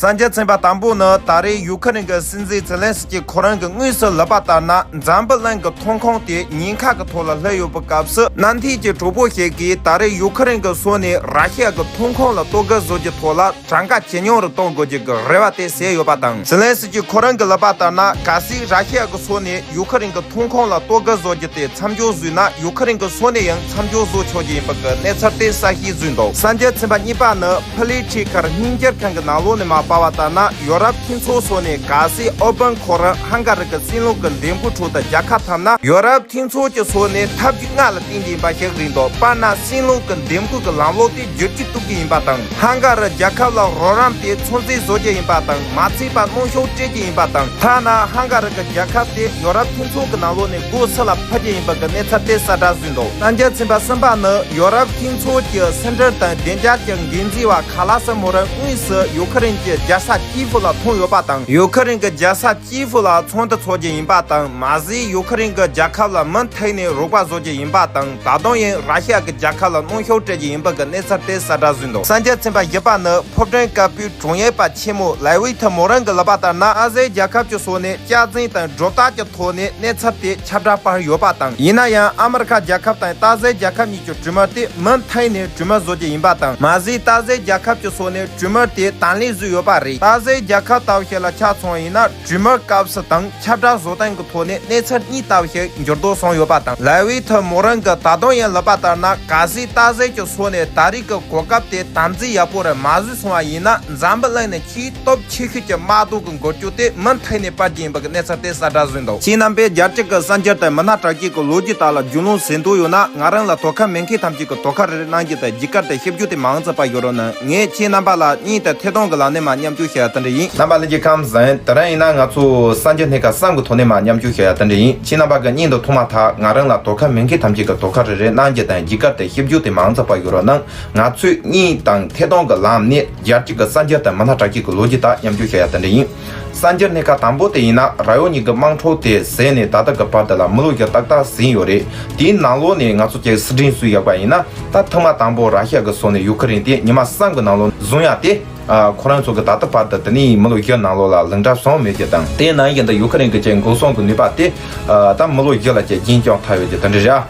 གསར་འགྱུར་ཚན་པ་དང་པོ་ནི། ད་རེས་ཡུ་ཁ་རེན་གྱི་སྲིད་འཛིན་ཛེ་ལན་སི་ཀི་ཁོ་རང་གིས་དངོས་སུ་ལབ་པ་ལྟར་ན། འཛམ་བུ་གླིང་གི་ཐོན་ཁུངས་དེ་ཉེན་ཁ་གི་ཐོག་ལ་སླེབས་ཡོད་པའི་སྐབས་སུ། མནའ་མཐུན་གྱི་གྲོགས་པོ་ཞིག་གིས་ད་རེས་ཡུ་ཁ་རེན་གྱི་སོ་ནས་ར་ཤི་ཡ་གི་ཐོན་ཁུངས་ལ་གཏོར་རྒོལ་བཟོ་རྒྱུ་ཐོག་ལ། གྲངས་ཀ་ཇེ་ཉུང་རུ་གཏོང་དགོས་རྒྱུ་གི་རེ་བ་དེ་བྱས་ཡོད་པ་དང་། ཛེ་ལན་སི་ཀི་ཁོ་རང་གིས་ལབ་པ་ལྟར་ན། གལ་སྲིད་ར་ཤི་ཡ་གི་སོ་ནས་ཡུ་ཁ་རེན་གྱི་ཐོན་ཁུངས་ལ་གཏོར་རྒོལ་བཟོ་རྒྱུ་དེ་མཚམས་འཇོག་བཟོས་ན། ཡུ་ཁ་རེན་གྱི་སོ་ནས་ཡང་མཚམས་འཇོག་བཟོ་ཆོག་རྒྱུ་ཡིན་པ་གི་གནས་ཚུལ་དེ་གསལ་བཤད་བཟོས་འདུག་གསར་འགྱུར་ཚན་པ་གཉིས་པ་ནི། ཕི་ལི་ཁྲི་ཁར་སྙིང་རྗེ་ཁང་གི་ནང་ལོགས་ནས་མར་ པ་བ་ལྟར་ན། ཡོ་རོབ་མཐུན་ཚོགས་སོགས་ནས་གལ་སྲིད་ཨོ་སྦན་ཁོ་རང་ཧང་ག་རི་གི་སྲིད་བློན་གྱི་འདེམས་བསྐོ་ཁྲོད་དུ་རྒྱལ་ཁ་ཐོབ་ན། ཡོ་རོབ་མཐུན་ཚོགས་ཀྱི་ཕྱོགས་ནས་ཐབས་ཇུས་སྔར་ལ་བསྟུན་རྒྱུ་ཡིན་པ་ཞིག་རེད་འདུག་དཔེར་ན། སྲིད་བློན་གྱི་འདེམས་བསྐོ་གི་ལམ་ལུགས་དེ་བསྒྱུར་བཅོས་གཏོང་རྒྱུ་ཡིན་པ་དང་། ཧང་ག་རི་རྒྱལ་ཁབ་ལ་རོགས་རམ་དེ་ཚོད་འཛིན་བཟོ་རྒྱུ་ཡིན་པ་དང་། མ་ཚད་པར་གནོན་ཤུགས་སྤྲད་རྒྱུ་ཡིན་པ་དང་། ཐ་ན་ཧང་ག་རི་གི་རྒྱལ་ཁབ་དེ་ཡོ་རོབ་མཐུན་ཚོགས་ཀྱི་ནང་ལོགས་ནས་སྒོ་ཕྱི་ལ་ཕུད་རྒྱུ་ཡིན་པ་གི་གནས་ཚུལ་དེ་གསལ་བསྒྲགས་བཟོས་འདུག་གསར་འགྱུར་ཚན་པ་གསུམ་པ་ནི། ཡོ་རོབ་མཐུན་ཚོགས་ཀྱི་ཕྱི་འབྲེལ་དང་བདེ་འཇགས་ཀྱི་འགན་འཛིན་པ་ཁ་ལ་ས་མོ་རང་དངོས་སུ་ཡུ་ཁུ་རེན་གྱི་རྒྱལ་ས་ཀིའུ་ལ་ཐོན་ཡོད་པ་དང་། ཡུ་ཁུ་རེན་གྱི་རྒྱལ་ས་ཀིའུ་ལ་ཚོགས་འདུ་འཚོགས་རྒྱུ་ཡིན་པ་དང་། མ་ཟད་ཡུ་ཁུ་རེན་གྱི་རྒྱལ་ཁབ་ལ་མུ་མཐུད་ནས་རོགས་པ་བཟོ་རྒྱུ་ཡིན་པ་དང་། ད་དུང་ཡང་ར་ཤི་ཡ་གི་རྒྱལ་ཁབ་ལ་གནོན་ཤུགས་སྤྲད་རྒྱུ་ཡིན་པ་གི་གནས་ཚུལ་དེ་གསལ་བསྒྲགས་བཟོས་འདུག་གསར་འགྱུར་ཚན་པ་བཞི་པ་ནི། ཕོ་བྲང་དཀར་པོའི་དྲུང་ཡིག་པ་ཆེན་མོ་ལེ་ཝི་ཐི་མོ་རང་གིས་ལབ་པ་ལྟར་ན། ཨ་ཟེར་རྒྱལ་ཁབ་ཀྱི་ཕྱོགས་ནས་སྐྱག་རྫུན་དང་སྒྲོ་བཏགས་ཀྱི་ཐོག་ནས་གནས་ཚུལ་དེ་ཁྱབ་བསྒྲགས་སྤེལ་ཡོད་པ་དང་། ཡིན་ན་ཡང་ཨ་མི་རི་ཁ་རྒྱལ་ཁབ་དང་ཏཱ་ཟེར་རྒྱལ་ཁབ་གཉིས་ཀྱི་གྲོས་མོལ་དེ་མུ་མཐུད་ནས་གྲོས་མོལ་བཟོ་རྒྱུ་ཡིན་པ་དང་། མ་ཟད་ཏཱ་ཟེར་རྒྱལ་ཁབ་ཀྱི་ཕྱོགས་ནས་གྲོས་མོལ་དེ་དང་ལེན་བཟོས་ཡོད་པ་རེད། ཏཱ་ཟེར་རྒྱལ་ཁབ་ལྟ་བུ་ཞིག་ལ་ཆ་མཚོན་ཡིན་ན། གྲོས་མོལ་སྐབས་སུ་དང་ཁྱབ་བསྒྲགས་བཟོ་སྟངས་ཀྱི་ཐོག་ནས་གནས་ཚུལ་གཉིས་ལྟ་བུ་ཞིག་འགྱུར་ལྡོག་སོང་ཡོད་པ་དང་། ལེ་ཝི་ཐི་མོ་རང་གིས་ད་དུང་ཡང་ལབ་པ་ལྟར་ན། གལ་སྲིད་ཏཱ་ཟེར་གྱི་ཕྱོགས་ནས་ད་རེས་ཀྱི་གོ་སྐབས་དེ་དམ་འཛིན་ཡག་པོ་རེ་མ་བཟོས་སོང་བ་ཡིན་ན། འཛམ་བུ་གླིང་ནས་ཆེས་སྟོབས་ཆེ་ཤོས་ཀྱི་དམག་དོན་གྱི་འགུལ་སྐྱོད་དེ་མུ་མཐུད་ནས་སྤེལ་རྒྱུ་ཡིན་པ་གི་གནས་ཚུལ་དེ་གསལ་བསྒྲགས་བཟོས་འདུག་ཁྱེད་རྣམ་པས་རྒྱལ་སྤྱི་གི་གསར་འགྱུར་དང་མི་སྣ་དྲ་རྒྱའི་གི་ལོ་རྒྱུས་དག་ལ་རྒྱུས་ལོན་བྱེད་འདོད་ཡོད་ན། ང་རང་ལ་དོ་ཁུར་མེད་མཁན་ཐམས་ཅད་ཀྱིས་དོ་ཁུར་རེ་རེ་གནང་རྒྱུ་དང་། རྒྱུས་སྐར་དང་ཞིབ་འཇུག་དེ་མང་ཙམ་སྤེལ་ཡོད་རོགས་གནང་། ངས་ཁྱེད་རྣམ་པ་ལ་སྙིང་དང་ཐད་གཏོང་གི་ལམ་ནས་མར་མཉམ་ཞུགས་བྱེད་ཡ་དེ་འདྲ་ཡིན། རྣམ་པ་ལྷན་རྒྱས་ཁམས་བཟང་། དེ་རིང་ཡིན་ན་ང་ཚོ་གསར་འགྱུར་སྣ་ཁ་གསུམ་གྱི་ཐོག་ནས་མར་མཉམ་ཞུགས་བྱེད་ཡ་དེ་འདྲ་ཡིན། ཁྱེད་རྣམ་པ་གི་སྙིང་དུ་ཐུག་མ་ཐག་ང་རང་ལ་དོ་ཁུར་མེད་མཁན་ཐམས་ཅད་ཀྱིས་དོ་ཁུར་རེ་རེ་གནང་རྒྱུ་དང་། རྒྱུས་སྐར་དང་ཞིབ་འཇུག་དེ་མང་ཙམ་སྤེལ་ཡོད་རོགས་གནང་། ང་ཚོས་སྙིང་དང་ཐད་གཏོང་གི་ལམ་ནས་རྒྱལ་སྤྱི་གི་གསར་འགྱུར་དང་མི་སྣ་དྲ་རྒྱའི་གི་ལོ་རྒྱུས་དག་མཉམ་ཞུགས་བྱེད་ཡ་དེ་འདྲ་ཡིན། གསར་འགྱུར་སྣ་ཁ་དང་པོ་དེ་ཡིན་ན། ར་ཡོ་ཉི་གི་དམག་འཁྲུག་དེ་ཟད་ནས་ད་ལྟ་གི་བར་དུ་ལ་མི་ལོ་བཞི་ཏག་ཏག་ཟིན་ཡོད་རེད། དེའི་ནང་ལོགས་ནས་ང་ཚོ་ཀྱིས་ཟིན་བྲིས་སུ་ཡོད་པ་ཡིན་ན། ད་ཐེངས་མ་དང་པོ་ར་ཤི་ཡ་གི་ཕྱོགས་ནས་ཡུ་ཁུ་རེན་དེ་ཉི་མ་གསུམ་གི་ནང་ལོགས་བཟུང་ཡ་དེ། ཨ། ཁོ་རང་ཚོ་གི་ད་ལྟ་བར་དུ་དེ་ནས་མི་ལོ་བཞི་ནང་ལོགས་ལ་ལན་གྲངས་བཟུང་མེད་རྒྱུ་དང་། དེ་ནང་བཞིན་དུ་ཡུ་ཁུ་རེན་གི་ཅིག་འགོག་སྲུང་གི་ནུས་པ་དེ། ཨ། ད་མི་ལོ་བཞི་ལ་ཅིག་རྒྱུན་སྐྱོང་ཐུབ་ཡོད་རྒྱུ་དེ་འདྲ་རེད།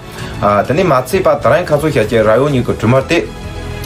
ཨ། དེ་ནས་མ་ཚད་པ་དེ་རིང་ཁ་སང་ཞིག་ཅིག་ར་ཡོ་ཉི་གི་གྲོས་མོལ་དེ་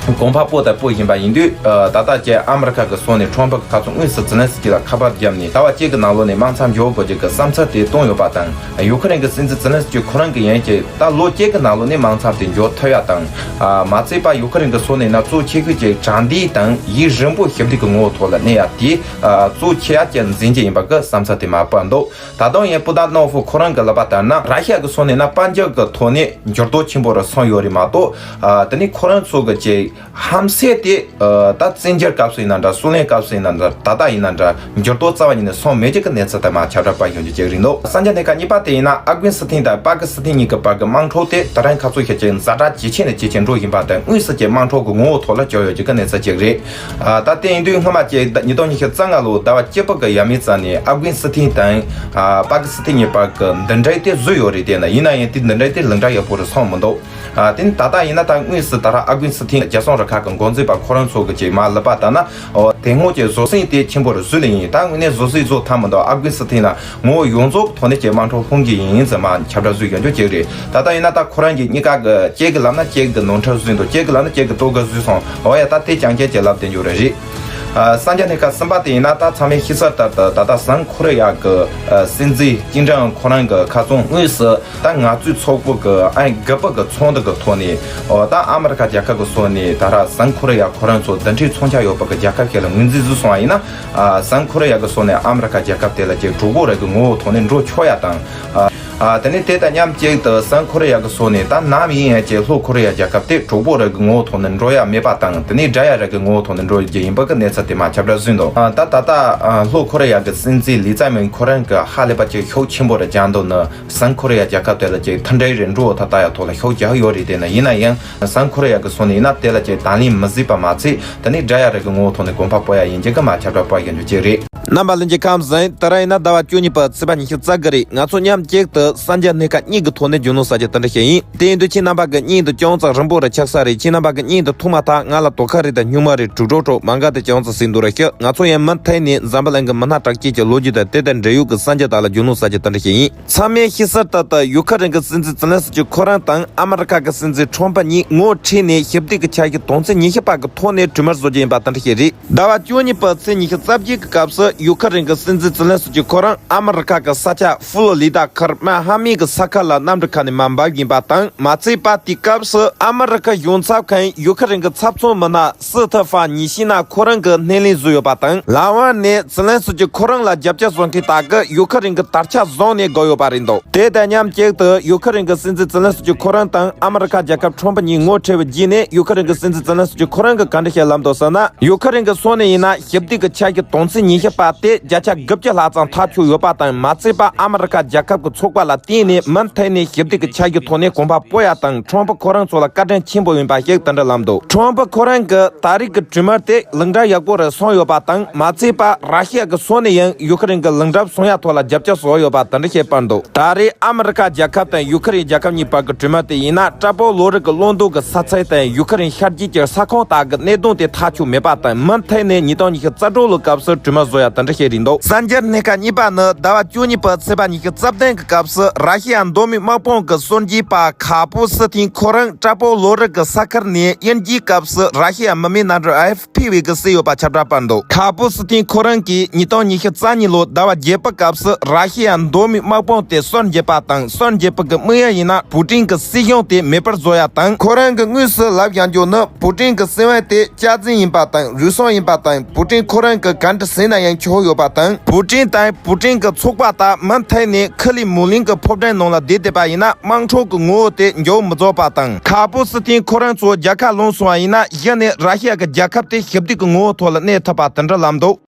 གོང་འཕེལ་སྤོ་དང་སྤོ་བཞིན་པ་ཡིན་དུས། ཨ། ད་ལྟ་ཅིག་ཨ་མི་རི་ཁ་གི་ཕྱོགས་ནས་ཁྲོམ་ཕུག་གི་ཁ་ཚོན་དངོས་སུ་ཛི་ལན་སི་ཀི་ལ་ཁ་པར་བརྒྱབ་ནས་ཟླ་བ་གཅིག་གི་ནང་ལོགས་ནས་དམག་མཚམས་འཇོག་དགོས་རྒྱུ་གི་བསམ་ཚུལ་དེ་བཏོན་ཡོད་པ་དང་། ཡུ་ཁུ་རེན་གྱི་སྲིད་འཛིན་ཛི་ལན་སི་ཀི་ཁོ་རང་གིས་ཡང་ཅིག་ད་ལོ་གཅིག་གི་ནང་ལོགས་ནས་དམག་མཚམས་དེ་འཇོག་ཐུབ་ཡ་དང་། ཨ། མ་ཚད་པ་ཡུ་ཁུ་རེན་གྱི་ཕྱོགས་ནས་ན་གཙོ་ཆེ་ཤོས་ཀྱི་དྲང་བདེན་དང་ཡུན་རིང་པོ་ཞི་བདེ་གི་ངོ་བོ་ཐོག་ལ་གནས་ཡ་དེ། ཨ། གཙོ་ཆེ་ཡ་ཅིག་འཛིན་རྒྱུ་ཡིན་པ་གི་བསམ་ཚུལ་དེ་མར་སྤེལ་འདུག་ད་དུང་ཡང་པུ་ཏ་ནོ་ཧྥུ་ཁོ་རང་གིས་ལབ་པ་ལྟར་ན། ར་ཤི་ཡ་གི་ཕྱོགས་ནས་ན་དཔལ་འབྱོར་གྱི་ཐོག་ནས་འགྱུར་ལྡོག་ཆེན་པོ་རེ་སོང་ཡོད་རེད་མ་གཏོགས། ཨ། དེ་ནས་ཁོ་རང་ཚོ་གི་ཅིག་ཧམ་སེམས་དེ། ཨ། ད་བཙན་འགྱུར་སྐབས་སུ་ཡིན་ན་འདྲ། གསོ་ལེན་སྐབས་སུ་ཡིན་ན་འདྲ། ད་ལྟ་ཡིན་ན་འདྲ། འགྱུར་ལྡོག་རྩ་བ་ཉིད་ནས་སོང་མེད་རྒྱུ་གི་གནས་ཚུལ་དེ་མར་ཁྱབ་བསྒྲགས་སྤེལ་ཡོང་རྒྱུ་ཅིག་རེད་འདུག་གསར་འགྱུར་སྣ་ཁ་གཉིས་པ་དེ་ཡིན་ན། ཨབ་གྷན་སི་ཐན་དང་པ་ཀི་སི་ཐན་གཉིས་ཀྱི་བར་གྱི་དམག་འཁྲུག་དེ་དེ་རིང་ཁ་སང་ཞིག་ཅིག་ཛ་དྲག་ཇེ་ཆེ་ནས་ཇེ་ཆེར་འགྲོ་བཞིན་པ་དང་། དངོས་སུ་ཅིག་དམག་འཁྲུག་གི་ངོ་བོ་ཐོག་ལ་གྱུར་ཡོད་རྒྱུ་གི་གནས་ཚུལ་ཅིག་རེད། ཨ། ད་དེ་ཡིན་དུས་སྔོན་མ་ཅིག་ཉིས་སྟོང་ཉི་ཤུ་རྩ་ལྔ་ལོའི་ཟླ་བ་བཅུ་པ་གི་ཡས་མས་ཙམ་ནས་ཨབ་གྷན་སི་ཐན་དང་། ཨ། པ་ཀི་སི་ཐན་གཉིས་བར་གྱི་འདུམ་འགྲིག་དེ་བཟོས་ཡོད་རེད། དེ་ན་ཡིན་ན་ཡང་དེ་འདུམ་འགྲིག་དེ་ལན་གྲངས་ཡག་པོ་རེ་སོང་མི་འདུག་ཨ། དེ་ནི་ད་ལྟ་ཡིན་ན་ད་དངོས་སུ་ད་ར་ཨབ་གྷན་སི་ཐན་རྒྱལ་སྲུང་རུ་ཁག་གི་འགོ་འཛིན་པ་ཁོ་རང་ཚོ་གིས་ཅིག་མར་ལབ་པ་ལྟར་ན། ཨོ། དེ་སྔོན་གྱི་བཟོད་བསྲན་དེ་ཆེན་པོ་རེ་བཟོས་ལེ་ཡིན། ད་དངོས་གནས་བཟོད་བསྲན་བཟོ་ཐུབ་མི་འདུག་ཨབ་གྷན་སི་ཐན་ལ་ངོ་བོ་ཡོངས་རྫོགས་ཐོག་ནས་ཅིག་དམག་འཁྲུག་ལྷུང་གི་ཡིན་ཟེར་མར་ཁྱབ་བསྒྲགས་བཟོས་ཡོང་རྒྱུ་ཅིག་རེད། ད་ལྟ་ཡིན་ན་ད་ཁོ་རང་གི་གཉིས་ཀ་གི་གཅིག་གིས་ལབ་ན་གཅིག་གིས་ནོར་འཁྲུལ་བཟོས་འདུག་གཅིག་གིས་ལབ་ན་གཅིག་གིས་ལྟོ་གོས་བཟོས་སོང་། འོ་ཡ། ད་དེ་རྐྱང་རྐྱང་ཅིག་ལབ་བསྡད་རྒྱུ་རེད། ཨ། གསར་འགྱུར་སྣ་ཁ་གསུམ་པ་དེ་ཡིན་ན། ད་ཚང་མས་ཤེས་གསལ་ལྟར་དུ་ད་ལྟ་བྱང་ཀོ་རི་ཡ་གི། ཨ། སྲིད་འཛིན་ཅིན་ཀྲིན་ཨུན་ཁོ་རང་གི་ཁ་སང་དངོས་སུ་ད་ངལ་རྩོལ་ཚོགས་པ་གི་ཨ་དགུ་པ་གི་ཚོགས་འདུ་གི་ཐོག་ནས། ཨོ། ད་ཨ་མི་རི་ཀ་རྒྱལ་ཁབ་ཀྱི་ཕྱོགས་ནས་ད་ར་བྱང་ཀོ་རི་ཡ་ཁོ་རང་ཚོ་རྡུལ་ཕྲན་མཚོན་ཆ་ཡོད་པ་གི་རྒྱལ་ཁབ་ཞིག་ལ་ངོས་འཛིན་བཟོས་སོང་བ་ཡིན་ན། ཨ། བྱང་ཀོ་རི་ཡ་གི་ཕྱོགས་ནས་ཨ་མི་རི་ཀ་རྒྱལ་ཁབ་དེ་ལ་ཅིག་གྲོགས་པོ་རེ་གི་ངོ་བོ་ཐོག་ནས་འགྲོ་ཆོག་ཡ་དང་། ཨ། ཨ། དེ་ནས་དེ་དང་མཉམ་གཅིག་ཏུ་བྱང་ཀོ་རི་ཡ་གི་ཕྱོགས་ནས་ད་ནམ་ཡིན་ཡང་ཅིག་ལྷོ་ཀོ་རི་ཡ་རྒྱལ་ཁབ་དེ་གྲོགས་པོ་རེ་གི་ངོ་བོ་ཐོག་ནས་འགྲོ་ཡ་མེད་པ་དང་། དེ་ནས་དགྲ་ཡ་རེ་གི་ངོ་བོ་ཐོག་ནས་འགྲོ་རྒྱུ་ཡིན་པ་གི་གནས་ཚུལ་དེ་མར་ཁྱབ་བསྒྲགས་བཟོས་འདུག་ཨ། ད་ད་ལྟ། ཨ། ལྷོ་ཀོ་རི་ཡ་གི་སྲིད་འཛིན་ལི་ཙེ་མིན་ཁོ་རང་གིས་ཧ་ལས་པ་ཅིག་ཤུགས་ཆེན་པོ་རེ་རྒྱག་འདུག་ནི། བྱང་ཀོ་རི་ཡ་རྒྱལ་ཁབ་དེ་ལ་ཅིག་མཐུན་འབྲེལ་རེ་འགྲོ་ཐབས་ལྟ་ཡ་ཐོག་ལ་ཤུགས་རྒྱག་ཡོད་རེད། དེ་ན་ཡིན་ན་ཡང་བྱང་ཀོ་རི་ཡ་གི་ཕྱོགས་ནས་ཡིན་ན་དེ་ལ་ཅིག་དང་ལེན་མི་བྱེད་པ་མ་ཚད། དེ་ནས་དགྲ་ཡ་རེ་གི་ངོ་བོ་ཐོག་ནས་གོམ་པ་སྤོ་ཡ་ཡིན་རྒྱུ་གི་མར་ཁྱབ་བསྒྲགས་སྤེལ་ཡོང་རྒྱུ་ཅིག་རེད། རྣམ་པ་ལྷན་རྒྱས་ཁམས་བཟང་། དེ་རིང་ཡིན་ན་ཟླ་བ་བཅུ་གཉིས་པ་ཚེས་པ་ཉི་ཤུ་རྩ་དགུ་རེད། ང་ཚོ་མཉམ་གཅིག་ཏུ་གསར་འགྱུར་སྣ་ཁ་གཉིས་ཀྱི་ཐོག་ནས་རྒྱུས་ལོན་བྱ་རྒྱུ་དེ་འདྲ་ཞིག་ཡིན། དེ་ཡིན་དུས་ཁྱེད་རྣམ་པ་གི་སྙིང་དུ་ཅུང་ཙམ་རིང་པོ་རེ་ཆགས་ས་རེད། ཁྱེད་རྣམ་པ་གི་སྙིང་དུ་ཐུག་མ་ཐག་ང་ལ་དོ་ཁུར་རེ་དང་སྨྱུག་མ་རེ་དྲུག་སྒྲོག་སྒྲོག་མ་འགའ་དེ་ཅུང་ཙམ་ཟིན་འདུག་ར་ཤི། ང་ཚོ་ཡང་མུ་མཐུད་ནས་འཛམ་བུ་གླིང་གི་མི་སྣ་གྲགས་ཅན་གྱི་ལོ་རྒྱུས་དང་དེ་དང་འབྲེལ་ཡོད་ཀྱི་གསར་འགྱུར་དག་ལ་རྒྱུས་ལོན་བྱ་རྒྱུ་དེ་འདྲ་ཞིག་ཡིན། ཚང་མས་ཤེས་གསལ་ལྟར་དུ་ཡུ་ཁ་རན་གྱི་སྲིད་འཛིན་ཛེ་ལན་སི་ཀི་ཁོ་རང་དང་ཨ་མི་རི་ཁ་གི་སྲིད་འཛིན་ཁྲོམ་ཕུ་གཉིས་ངོ་འཕྲད་ནས་ཞི་བདེ་གི་འཆར་གཞི་དོན་ཚན་ཉི་ཤུ་པ་གི་ཐོག་ནས་གྲོས་མོལ་བཟོ་རྒྱུ་ཡིན་པ་དེ་འདྲ་ཞིག་རེད། ཟླ་བ་བཅུ་གཉིས་པའི་ཚེས་ཉི་ཤུ་རྩ་བརྒྱད་ཀྱི་སྐབས་སུ་ ཡུ་ཁ་རན་གྱི་སྲིད་འཛིན་ཛེ་ལན་སི་ཀི་ཁོ་རང་ཨ་མི་རི་ཀ་གི་ས་ཆ་ཕུ་ལོ་རི་ད་མཁར་མ་ཧ་མི་གི་ས་ཁུལ་ལ་གནམ་གྲུ་ཁ་ནས་མར་འབབ་ཡིན་པ་དང་། མ་ཚད་པ་དེའི་སྐབས་སུ་ཨ་མི་རི་ཀ་གཞུང་ཚབ་ཁང་ཡུ་ཁ་རན་གྱི་ཚབ་མཚོན་མི་སྣ་སི་ཐི་ཧྥ་ཉི་ཤི་ན་ཁོ་རང་གིས་སྣེ་ལེན་བཟོས་ཡོད་པ་དང་། ལམ་བར་ནས་ཛེ་ལན་སི་ཀི་ཁོ་རང་ལ་རྒྱབ་སྐྱོར་བཟོ་མཁན་དག་གིས་ཡུ་ཁ་རན་གྱི་དར་ཆ་བཟུང་ནས་བསྒོར་ཡོད་པ་རེད་འདུག་དེ་དང་མཉམ་གཅིག་ཏུ་ཡུ་ཁ་རན་གྱི་སྲིད་འཛིན་ཛེ་ལན་སི་ཀི་ཁོ་རང་དང་ཨ་མི་རི་ཀ་རྒྱལ་ཁབ་ཁྲོམ་ཕུ་གཉིས་ངོ་འཕྲད་པའི་རྗེས་ནས་ཡུ་ཁ་རན་གྱི་སྲིད་འཛིན་ཛེ་ལན་སི་ཀི་ཁོ་རང་གིས་ག་འདྲ་བཤད་ལབ་འདུག་ཟེར་ན། ཡུ་ཁ་རན་གྱི་སོ་ནས་ཡིན་ན་ཞི་བདེ་གི་ཆ་ཤས་དོན་ཚན་ཉི་ཤུ་པ་དེ་བརྒྱ་ཆ་དགུ་བཅུ་ལྷག་ཙམ་ཐག་ཆོད་ཡོད་པ་དང་། མ་ཚད་པ་ཨ་མི་རི་ཀ་རྒྱལ་ཁབ་ཀྱི་ཚོགས་པ་ལ་བརྟེན་ནས་མུ་མཐུད་ནས་ཞི་བདེ་གི་ཆ་ཤས་ཐོག་ནས་གོམ་པ་སྤོ་ཡ་དང་ཁྲོམ་ཕུ་ཁོ་རང་ཚོ་ལ་བཀའ་དྲིན་ཆེན་པོ་ཡིན་པ་ཞིག་དེ་འདྲ་ལབ་འདུག་ཁྲོམ་ཕུ་ཁོ་རང་གིས་ད་རེས་ཀྱི་གྲོས་མོལ་དེ་ལེགས་འགྲུབ་ཡག་པོ་རེད་གསུངས་ཡོད་པ་དང་། མ་ཚད་པ་ར་ཤི་ཡ་གི་སོ་ནས་ཡང་ཡུ་ཁ་རན་གྱི་ལེགས་འགྲུབ་སོང་ཡ་ཐོག་ལ་རྒྱབ་སྐྱོར་བཟོ་ཡོད་པ་དེ་འདྲ་བཤད་པར་འདུག་ད་རེས་ཨ་མི་རི་ཀ་རྒྱལ་ཁབ་དང་ཡུ་ཁ་རན་རྒྱལ་ཁབ་གཉིས་བར་གྱི་གྲོས་མོལ་དེ་ཡིན་ན། དྲག་པོ་ལོ་རིགས་ཀྱི་བློ་འདོད་ཀྱི་ས་ཚིགས་དང་ཡུ་ཁ་རན་ཤར་རྒྱུད་ཀྱི་ས་ཁོངས་དག་གི་གནད་དོན་དེ་ཐག་ཆོད་མེད་པ་དང་། མུ་མཐུད་ནས་ཉིས་སྟོང་ཉི་ཤུ་རྩ་དྲུག་ལོའི་སྐབས་སུ་གྲོས་མོལ་བཟོ་ཡ་དེ་འདྲ་བཤད་རེད་འདུག་གསར་འགྱུར་སྣེ་ཁག་གཉིས་པ་ནི་ཟླ་བ་བཅུ་གཉིས་པའི་ཚེས་པ་ཉི་ཤུ་རྩ་བདུན་གྱི་སྐབས་སུ་ར་ཤི་ཡ་མདོ་སྨད་དམག་དཔུང་གི་གསར་འགོད་པ་ཁ་པུ་སི་ཐིན་ཁོ་རང་དྲག་པོ་ལོ་རིགས་ཀྱི་ས་ཁུལ་ནས་དབྱིན་ཇིའི་སྐབས་སུ་ར་ཤི་ཡ་མི་མེད་གནམ་གྲུ་ཨེཕ་པི་བྷི་གིས་བསུས་ཡོད་པ་ཁྱབ་བསྒྲགས་པར་འདུག་ཁ་པུ་སི་ཐིན་ཁོ་རང་གིས་ཉིས་སྟོང་ཉི་ཤུ་རྩ་གཉིས་ལོ་ཟླ་བ་བརྒྱད་པའི་སྐབས་སུ་ར་ཤི་ཡ་མདོ་སྨད་དམག་དཔུང་དེ་གསར་འགོད་པ་དང་། གསར་འགོད་པ་གི་དམིགས་ཡུལ་ཡིན་ན་པུ་ཀྲིན་གྱི་སྲིད་གཞུང་དེ་མེད་པར་བཟོ་ཡ་དང་། ཁོ་རང་གིས་དངོས་སུ་ལབ་བཞག་རྒྱུ་ནི་པུ་ཀྲིན་གྱི་སྲིད་དབང་དེ་སྐྱག་རྫུན་ཡིན་པ་དང་རུལ་སུངས་ཡིན་པ་དང་། པུ་ཀྲིན་ཁོ་རང་གིས་ག་འདྲ་ཟེར་ན་ཡང་ཆོག་ཡོད་པ་དང་། པུ་ཀྲིན་དང་པུ་ཀྲིན་གྱི་ཚོགས་པ་དག་མུ་མཐུད་ནས་ཁི་ལི་མུ་ལིན་གྱི་ཕོ་བྲང་ནང་ལ་བསྡད་བསྡད་པ་ཡིན་ན་དམངས་ཁྲོད་ཀྱི་ངོ་བོ་དེ་འགྱུར་མི་བཟོ་བ་དང་། ཁ་པུ་སི་ཐིན་ཁོ་རང་ཚོ་རྒྱལ་ཁ་ལོན་སོང་བ་ཡིན་ན་གཞི་ནས་ར་ཤི་ཡ་གི་རྒྱལ་ཁབ་དེ་ཞི་བདེ་གི་ངོ་བོ་ཐོག་ལ་གནས་ཐུབ་པ་དེ་འདྲ་ལབ་འདུག